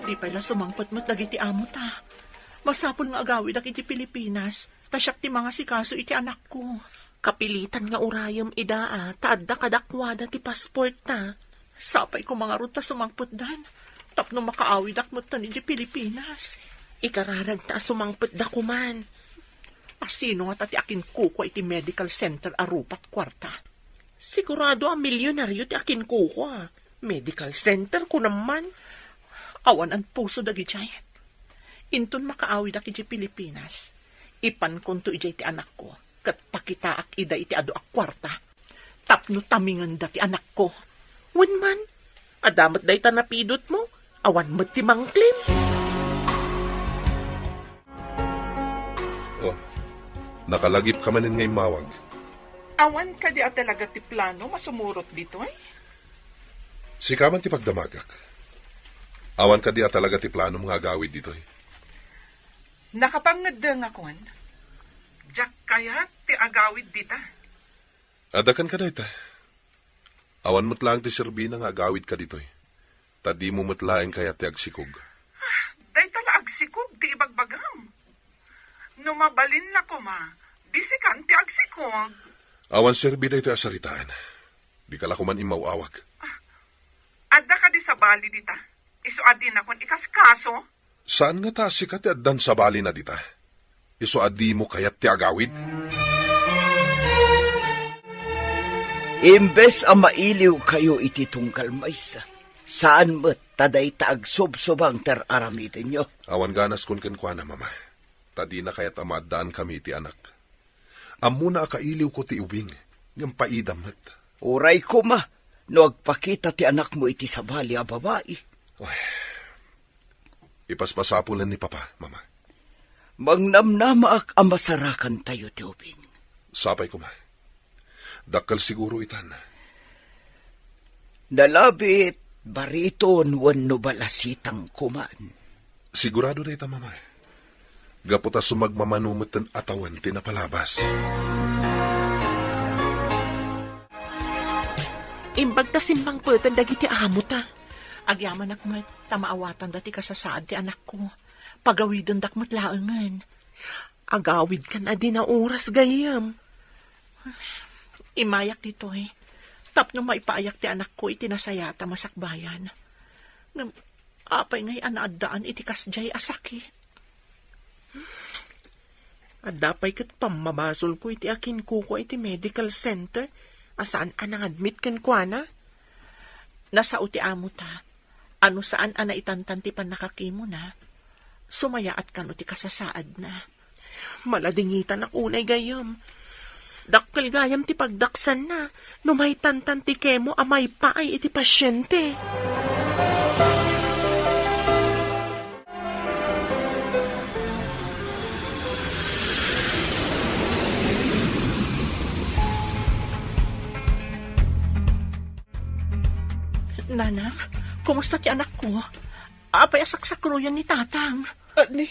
Di pay la sumangpet met dagiti amo ta. Masapul nga agawidak iti Pilipinas, ta siak ti mangasikaso iti anakko. Kapilitan nga urayem ida a, ta adda kadakuada ti passport ta. Sapay koma ngarud ta sumangpetdan, tapno makaawidak metten idiay Pilipinas. Ikararagta a sumangpetda koman. Asino ngata ti akinkukua iti medical center a rupa't kuarta? Sigurado a milionario ti akinkukua. Medical center, kunam man. Awan anpuso dagidiay. Inton makaawidak idiay Pilipinas, ipankonto idiay ti anakko, ket pakitaak ida iti adu a kuarta tapno tamingenda ti anakko. Wen man, adda met dayta napidutmo, awan met ti mangklem. Oh, nakalagipka manen nga immawag. Awan kadi a talaga ti plano masumurot ditoy? Sika man ti pagdamagak. Awan kadi a talaga ti planom nga agawid ditoy? Nakapangngeddengakon. Diak kayat ti agawid dita. Adda kenka dayta. Awan met laeng ti serbina nga agawidka ditoy. Ta dimo met laeng kayat ti agsikog. Dayta la agsikog ti ibagbagam. No mabalin la koma, disikan ti agsikog. Awan serbi daytoy a saritaan. Dika la koman immaw-awag. Adda kadi sabali dita? Isu a dinakon ikaskaso? Saan ngata a sika ti addan sabalina dita? Isu a dimo kayat ti agawid? Imbes a mailiwkayo iti tunggal maysa, saan met ta dayta agsubsubang ti ar-aramidenyo. Awan ganaskon kenkuana, Mama, ta dina kayat a maaddaankami iti anak. Ammona a kailiwko ti ubing, ngem paidam met. Uray koma no agpakita ti anakmo iti sabali a babai. Ay, ipaspasapulen ni Papa, Mama. Mangnamnamaak a masarakantayo ti ubing. Sapay koma. Dakkel siguro itan. Nalabit, bariton wenno balasitang koman. Sigurado dayta, Mama. Gapu ta sumagmamano metten a tawen ti napalabas. Imbag ta simmangpeten dagiti amota. Agyamanak met ta maawatanda ti kasasaad ti anakko. Pagawidendak met laengen. Agawidkan a di nauras, gayyem. Immayak ditoy tapno maipaayak ti anakko iti nasayaat a masakbayan. Ngem apay ngay a naaddaan iti kasdiay a sakit? Adda pay ket pammabasolko iti akinkukua iti medical center a saan a nangadmit kenkuana. Nasao ti amota. A no saan a naitantan ti pannakakimona, sumayaat kano ti kasasaadna. Maladingitanak unay gayyem. Dakkel gayam ti pagdaksanna no maitantan ti kemo a maipaay iti pasiente. Nanang, kumusta ti anakko? Apay a saksakroyan ni Tatang? Ani,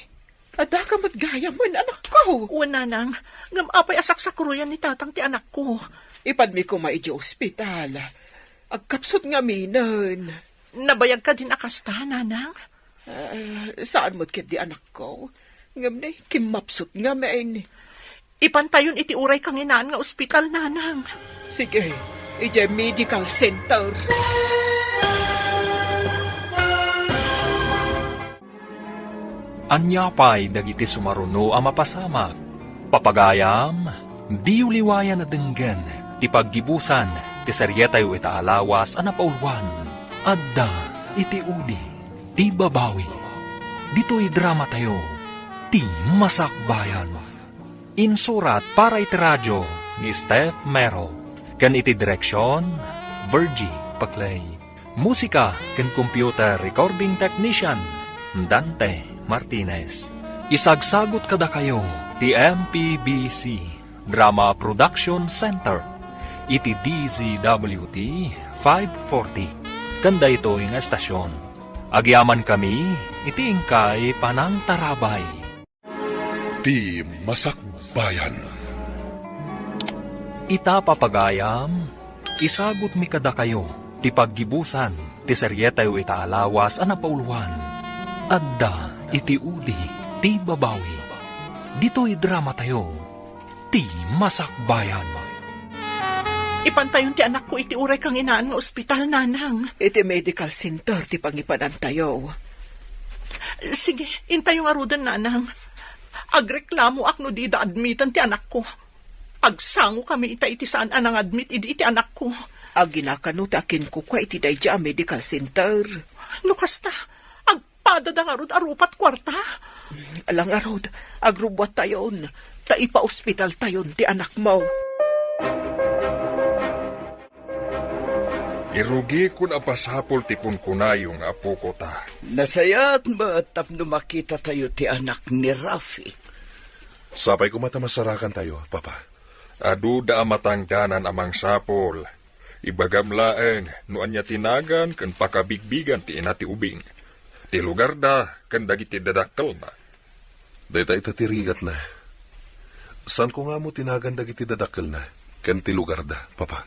adda ka met gayam, anakko? Wen, Nanang, ngem apay a saksakroyan ni Tatang ti anakko? Ipadmi koma idiay ospital. Agkapsut ngaminen. Nabayag kadin a kasta, Nanang? Ah, saan met ketdi, anakko. Ngem ne, kimmapsut ngamin. Ipantayon iti uray kanginaan nga ospital, Nanang. Sige, idiay medical center. Ania pay dagiti sumaruno a mapasamak? Papagayam, diyo liwayan a denggen ti paggibusan ti serietayo ita a lawas a napauluan. Adda iti udi ti babawi. Ditoy dramatayo, ti Masakbayan. Insurat para iti radio ni Steph Mero, ken iti direksion, Virgie Paclay. Musika ken computer recording technician, Dante Martinez. Isagsagut kadakayo ti M P B C Drama Production Center iti D Z W T five forty ken daytoy nga estasion. Agyamankami iti inkay panangtarabay. Ti Masakbayan. Ita, papagayam, isagutmi kadakayo ti paggibusan ti serietayo ita a lawas a napauluan. Adda iti udi ti babawi. Ditoy dramatayo, ti Masakbayan. Ipantayon ti anakko iti uray kanginaan nga ospital, Nanang. Iti medical center ti pangipanantayo. Sige, intayo ngaruden, Nanang. Agreklamoak no dida admiten ti anakko. Agsangokami ita iti saan a nangadmit idi iti anakko. Aginakano ti akinkukua iti daydiay a medical center? No kasta, agpadada ngarud a rupat kuarta? Ala ngarud, agrubbuattayon, ta ipaospitaltayon ti anakmo. Irugikon a pasapul ti kunkunayo nga apoko ta. Nasayaat met tapno makitatayo ti anak ni Rafi. Sapay koma ta masarakantayo, Papa. Aduda a matangdanan a mangsapul. Ibagam laeng no ania ti nagan ken pakabigbigan ti ina ti ubing, ti lugarda ken dagiti dadakkelna. Dayta ita ti rigatna. Saanko nga ammo ti nagan dagiti dadakkelna ken ti lugarda, Papa.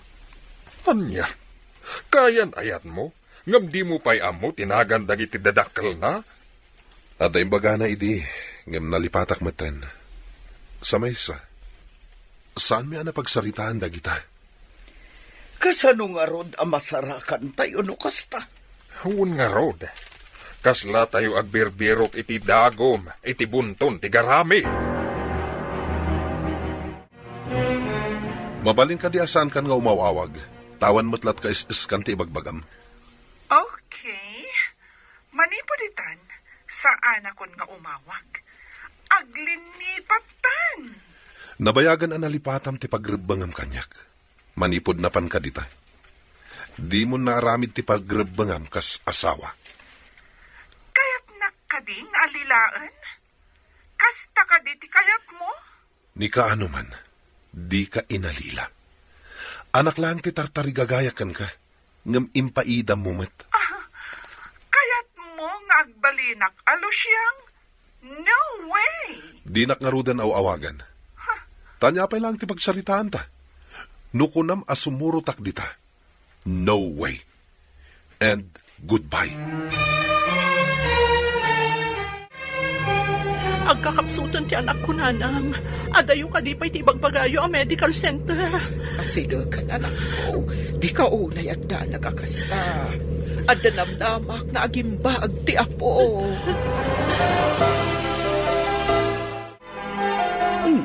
Ania? Kayan-ayatmo ngem dimo pay ammo ti nagan dagiti dadakkelna? Adda imbagana idi, ngem nalipatak metten. Sa maysa, saanmi a napagsaritaan dagita. Kasano ngarud a masarakantayo no kasta? Wen ngarud, kaslatayo agbirbirok iti dagum iti bunton ti garami. Mabalin kadi a saankan nga umaw-awag? Awan met latta is-iskan ti ibagbagam. Okay. Manipud itan, saanakon nga umawag. Aglinipattan! Nabayagan a nalipatam ti pagrebbengam kaniak. Manipud napanka dita, dimon naaramid ti pagrebbengam kas asawa. Kayatnak kadi nga alilaen? Kasta kadi ti kayatmo? Ni kaano man, dika inalila. Anak laeng ti tartarigagayak kenka, ngem impaidammo met. Ah, kayatmo nga agbalinak a Luciang? No way! Dinak ngaruden aw-awagan. Huh? Ania pay laeng ti pagsaritaanta? No kunam a sumurotak dita, no way. And goodbye. Agkakapsuten ti anakko, Nanang. Adayo kadi pay ti ibagbagayo a medical center? Asidegen, anakko. Dika unay agdanag a kasta. Adda namnamak nga agimbaag ti Apo. Hmm.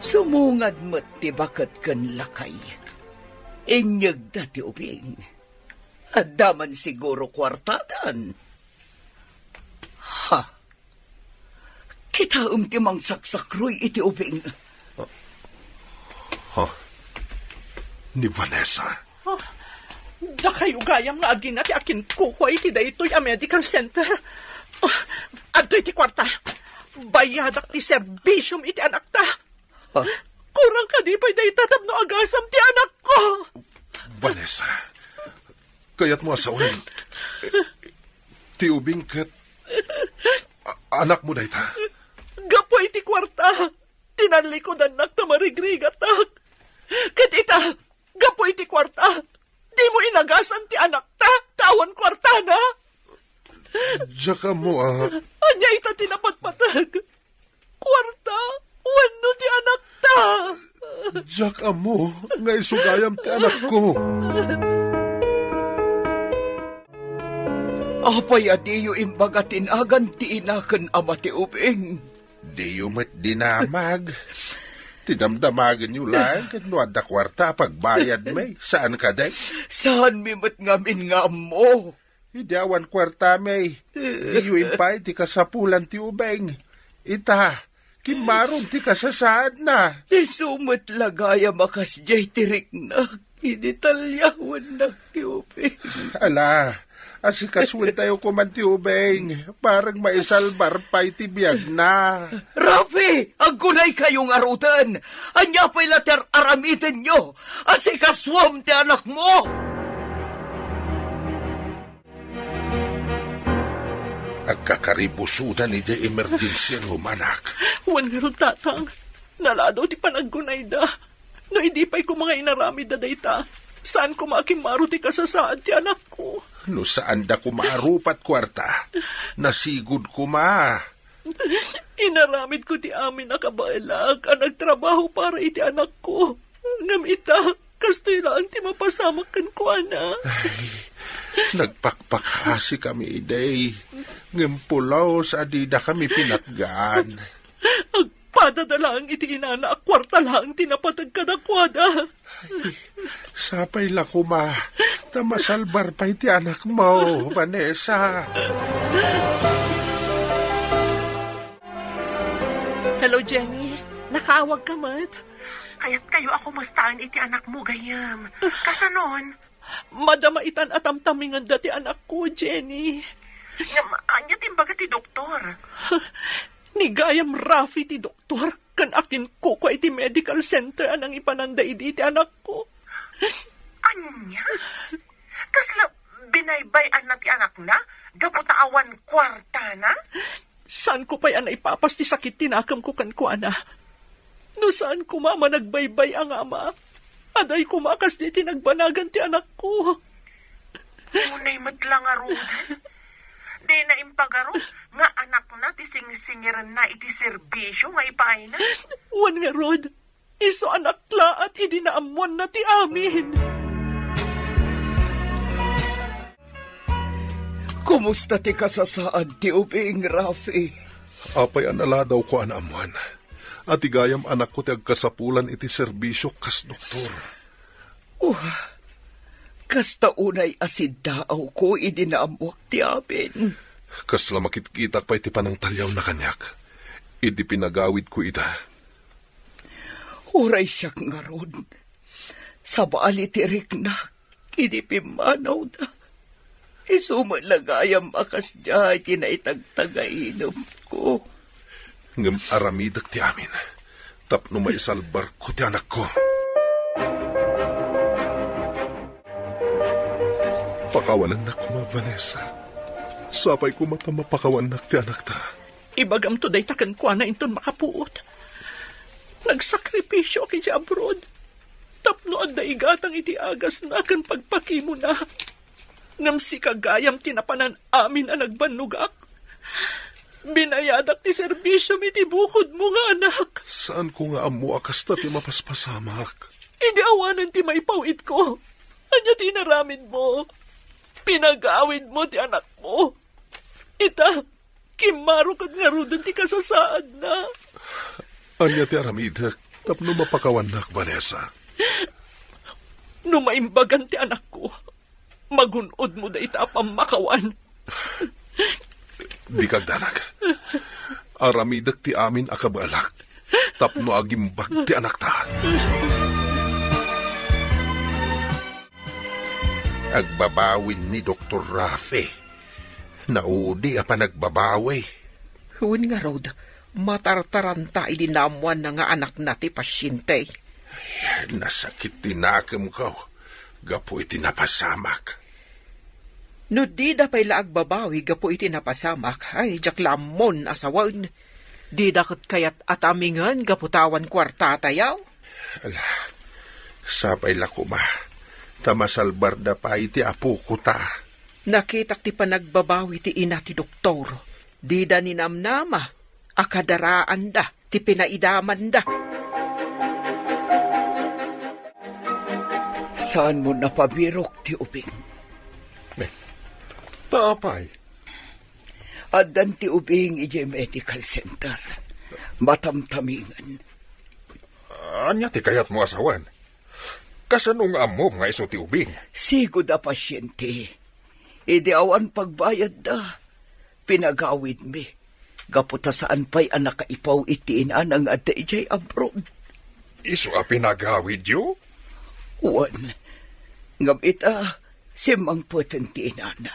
Sumungad met ti baket ken lakay. Inyegda ti ubing. Adda man siguro kuartadan. Ha? Kitaem ti mangsaksakruy iti ubing. Ha? Ni Vanessa? Ah, dakayo gayam nga agina ti akinkukua iti daytoy a medical center. Ah, adtoy ti kuarta. Bayadak ti serbisiom iti anakta. Ha? Kurang kadi pay dayta tapno agasam ti anakko. Vanessa, kayatmo a sawen ti ubing ket a-, anakmo dayta? Gapu iti kuarta, tinallikudannak ta marigrigatak. Ket ita, gapu iti kuarta, dimo inagasan ti anakta, ta awan kuartana. Diak ammo a. Ania ita ti napatpateg? Kuarta wenno ti anakta? Diak ammo nga isu gayam ti anakko. Apay a diyo imbaga ti nagan ti ina ken ama ti ubing? Diyo met dinamag. Ti damdamagenyo laeng ket no adda kuarta a pagbayadmi, saan kadi? Saanmi met ngamin nga ammo. Idi awan kuartami, diyo impaay ti kasapulan ti ubing. Ita, kimmaron ti kasasaadna. Isu met la gayam a kasdiay ti riknak idi talyawannak ti ubing. Ala, asikasuentayo koman ti ubing, bareng maisalbar pay ti biagna. Rafi, aggunaykayo ngaruden. Ania pay la ti ar-aramidenyo a sikasuam ti anakmo? Agkakaribusodan idiay emergency room, anak. Wen ngarud, Tatang. Naladaw ti panaggunayda. No idi pay koma nga inaramidda dayta, saan koma a kimmaro ti kasasaad ti anakko. No saanda koma a rupat kuarta, nasigud koma. Inaramidko ti amin a kabaelak a nagtrabaho para iti anakko. Ngem ita, Kastoy laeng ti mapasamak kenkuana. Ay, nagpakpakasikami idi, ngem pulos a didakami pinatgan. Agpadada laeng iti inana a kuarta laeng ti napateg kadakuada. Sapay la koma, ta masalbar pay ti anakmo, Vanessa. Hello, Jenny. Nakaawagka met? Kayatkayo a kumustaen iti anakmo, gayyem. Kasanon? Madama itan a tamtamingenda ti anakko, Jenny. Ngem, ania ti imbaga ti doktor? Ni gayam Rafi ti doktor, ken akinkukua iti medical center a nangipananda idi ti anakko. Ania? Kasla binaybay-anna ti anakna gapu ta awan kuartana? Saanko pay a naipapas ti sakit ti nakemko kenkuana. No saan koma a managbaybay-a nga ama, adda koma a kasdi ti nagbanagan ti anakko. Unay met la ngaruden. Dina impagarup nga anakna ti singsingirenna iti serbisio nga ipaayna. Wen ngarud, isu a naklaat idi naammoanna ti amin. Kumusta ti kasasaad ti ubing, Rafi? Apay a naladawko a naammoan a ti gayam anakko ti agkasapulan iti serbisio kas doktor. Oh, kasta unay a siddaawko idi naammoak ti amin. Kasla makitkitak pay ti panangtaliawna kaniak idi pinagawidko ida. Uray siak ngarud, sabali ti riknak idi pimmanawda. Isu met la gayam a kasdiay ti naitagtagainemko. Ngem aramidek ti amin tapno maisalbarko ti anakko. Pakawanennak koma, Vanessa. Sapay koma ta mapakawannak ti anakta. Ibagamto dayta kenkuana inton makapuot. Nagsakripisioak idiay abroad tapno adda igatang iti agasna ken pagpakimona. Ngem sika gayam ti napanan amin a nagbannogak. Binayadak ti serbisiomi iti bukodmo nga anak. Saanko nga ammo a kasta ti mapaspasamak. Idi awanen ti maipaw-itko, ania ti inaramidmo? Pinagawidmo ti anakmo. Ita, kimmaro ket ngaruden ti kasasaadna. Ania ti aramidek tapno mapakawannak, Vanessa? No maimbagan ti anakko, magun-odmo dayta a pammakawan. Dika agdanag. Aramidek ti amin a kabaelak tapno agimbag ti anakta. Agbabawin ni Doktor Rafi. Naudi a panagbabawi. Wen ngarud, matartaranta idi naammoanna nga anakna ti pasiente. Ay, nasakit ti nakemko gapu iti napasamak. No dida pay la agbabawi gapu iti napasamak, ay, diak la ammon a sawen. Dida ket kayat a tamingen gapu ta awan kuartatayo. Ala, sapay la koma, ta masalbarda pay ti apoko ta. Nakitak ti panagbabawi ti ina ti doktor. Dida ninamnama a kadaraanda ti pinaidamanda. Saanmo napabirok ti ubing? Eh, ta apay? Addan ti ubing idiay medical center. Matamtamingen. Ania ti kayatmo a sawen? Kasano nga ammom nga isu ti ubing? Sigud a pasiente. Idi awan pagbayadda, pinagawidmi. Gapu ta saan pay a nakaipaw iti inana nga adda idiay abroad. Isu a pinagawidyo? Wen, ngem ita, simmangpeten ti inana.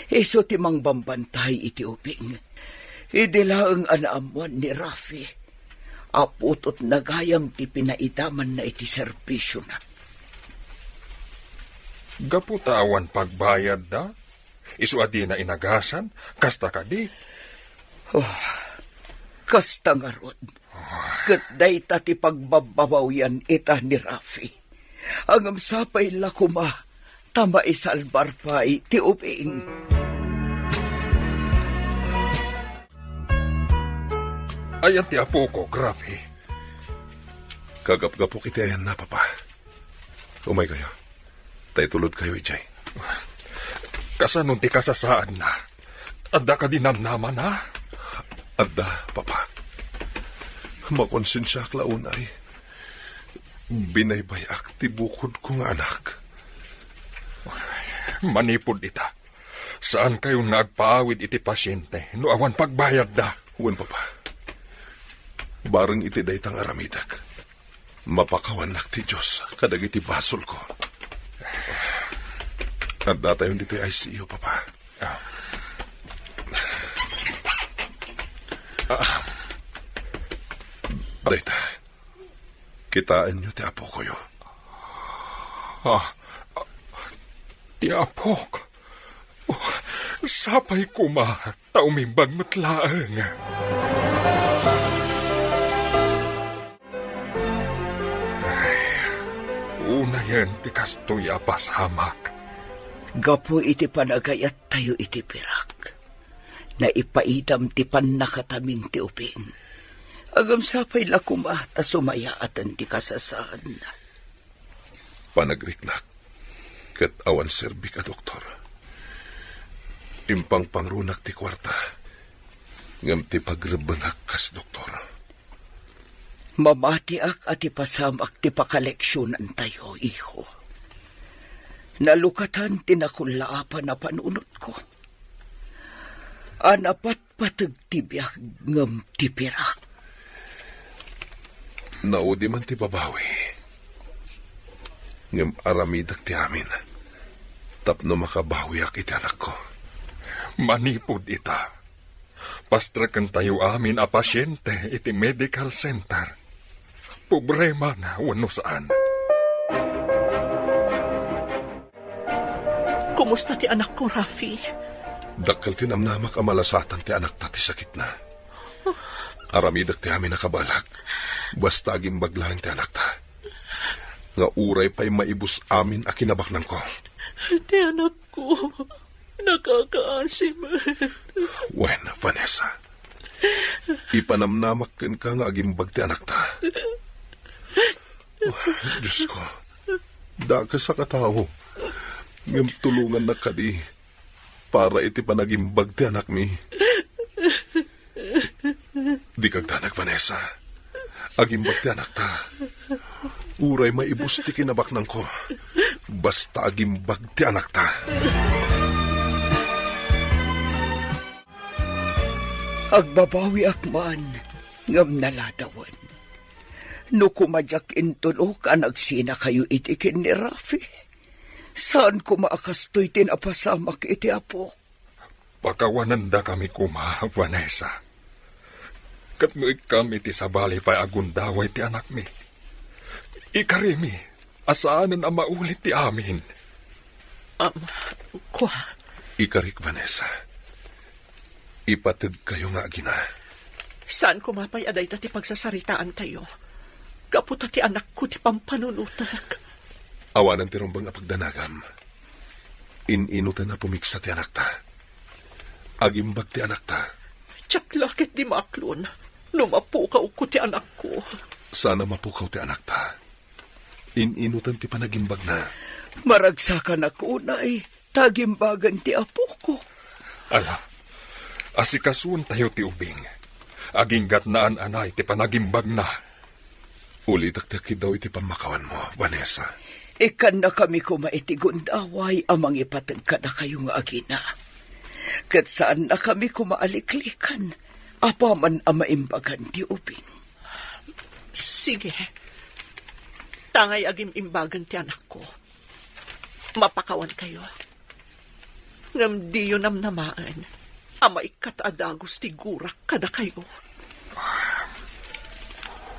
Isu ti mangbambantay iti ubing. Idi laeng a naammoan ni Rafi a putotna gayam ti pinaidamanna iti serbisiona. Gapu ta awan pagbayadda, isu a dina inagasan, kasta kadi? Oh, kasta ngarud. Ket dayta ti pagbabbabawian ita ni Rafi. Ngem sapay la koma ta maisalbar pay ti ubing. Ayan ti apokok, Rafi? Kagapgapok iti ayanna, Papa. Umaykayo. Ta itulodkayo idiay. Kasano ti kasasaadna? Adda kadi namnamana? Adda, Papa. Makonsensiaak la unay. Binaybay-ak ti bukodko nga anak. Manipud ita, saankayon nga agpaawid iti pasiente no awan pagbayadda. Wen, Papa. Bareng iti dayta nga aramidek, mapakawannak ti Dios kadagiti basolko. Addatayon ditoy I C U, Papa. Ah. Ah. Dayta, kitaenyo ti apokoyo. Ah, ti apok. Oh, sapay koma ta umimbag met laeng. Ay, unayen ti kastoy a pasamak. Gapu iti panagayattayo iti pirak, naipaidam ti pannakatamin ti ubing. Ngem sapay la koma ta sumayaaten ti kasasaadna. Panagriknak ket awan serbik a doktor. Impangpangrunak ti kuarta, ngem ti pagrebbengak kas doktor. Mamatiak a ti pasamak ti pakaleksionantayo, iho. Nalukatan ti nakullaapan a panunotko. A napatpateg ti biag ngem ti pirak. Naudi man ti babawi, ngem aramidek ti amin tapno makabawiak iti anakko. Manipud ita, pastrekentayo amin a pasiente iti medical center. Pobre man wenno saan. Kumusta ti anakko, Rafi? Dakkel ti namnamak a malasatan ti anakta ti sakitna. Aramidek ti amin a kabaelak. Basta agimbag laeng ti anakta. Nga uray pay maibus amin a kinabaknangko. Ti anakko, nakakaasi met. Wen, Vanessa, ipanamnamak kenka nga agimbag ti anakta. Oh, Diosko, dakes a katao, ngem tulongannak kadi para iti panagimbag ti anakmi. Dika agdanag, Vanessa. Agimbag ti anakta. Uray maibus ti kinabaknangko, basta agimbag ti anakta. Agbabawiak man, ngem naladawen. No koma diak intulok a nagsinakayo iti ken ni Rafi, saan koma a kastoy ti napasamak iti Apo. Pakawanendakami koma, Vanessa. Ket no ikkam iti sabali pay a gundaway ti anakmi, ikarimi a saanen a maulit ti amin. Am, kua. Ikarik, Vanessa. Ipategkayo nga agina. Saan koma pay a dayta ti pagsasaritaantayo. Gapu ta ti anakko ti pampanunotek. Awanen ti rumbeng a pagdanagam. In-inoten a pumigsa ti anakta. Agimbag ti anakta. Diak la ket di maaklon no mapukawko ti anakko. Saan a mapukaw ti anakta. In-inoten ti panagimbagna. Maragsakanak unay, ta agimbagen ti apok. Ala, asikasuentayo ti ubing. Aginggatnaan anay ti panagimbagna. Ulitek ti akkiddaw iti pammakawanmo, Vanessa. Ikkannakami koma iti gundaway a mangipateg kadakayo nga agina. Ket saannakami koma a liklikan apaman a maimbagan ti ubing. Sige. Tangay agim-imbagen ti anakko. Mapakawankayo. Ngem diyo namnamaen a maikkat a dagus ti gurak kadakayo.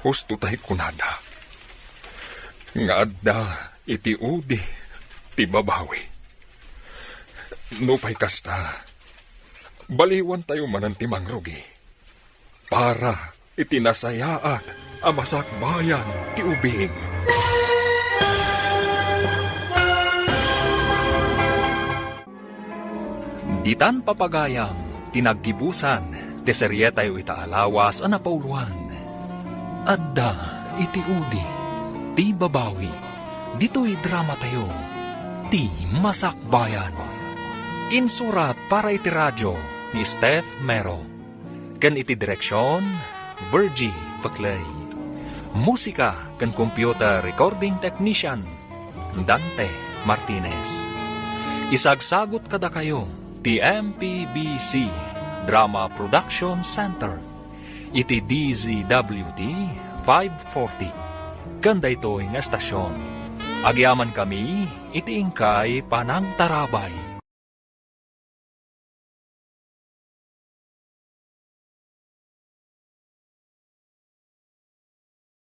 Husto tay kunada nga adda iti udi ti babawi. Nupay kasta, baliwantayo manen ti mangrugi para iti nasayaat a masakbayan ti ubing. Ditan papagayam ti naggibusan ti serietayo ita a lawas a napauloan. Adda iti udi ti babawi. Ditoy dramatayo, Ti Masakbayan. Insurat para iti radyo ni Steph Mero. Ken iti direksion, Virgie Peclay. Musika ken computer recording technician, Dante Martinez. Isagsagut kadakayo ti M P B C Drama Production Center iti D Z W T five forty. Ken daytoy nga estasion, agyamankami iti inkay panangtarabay.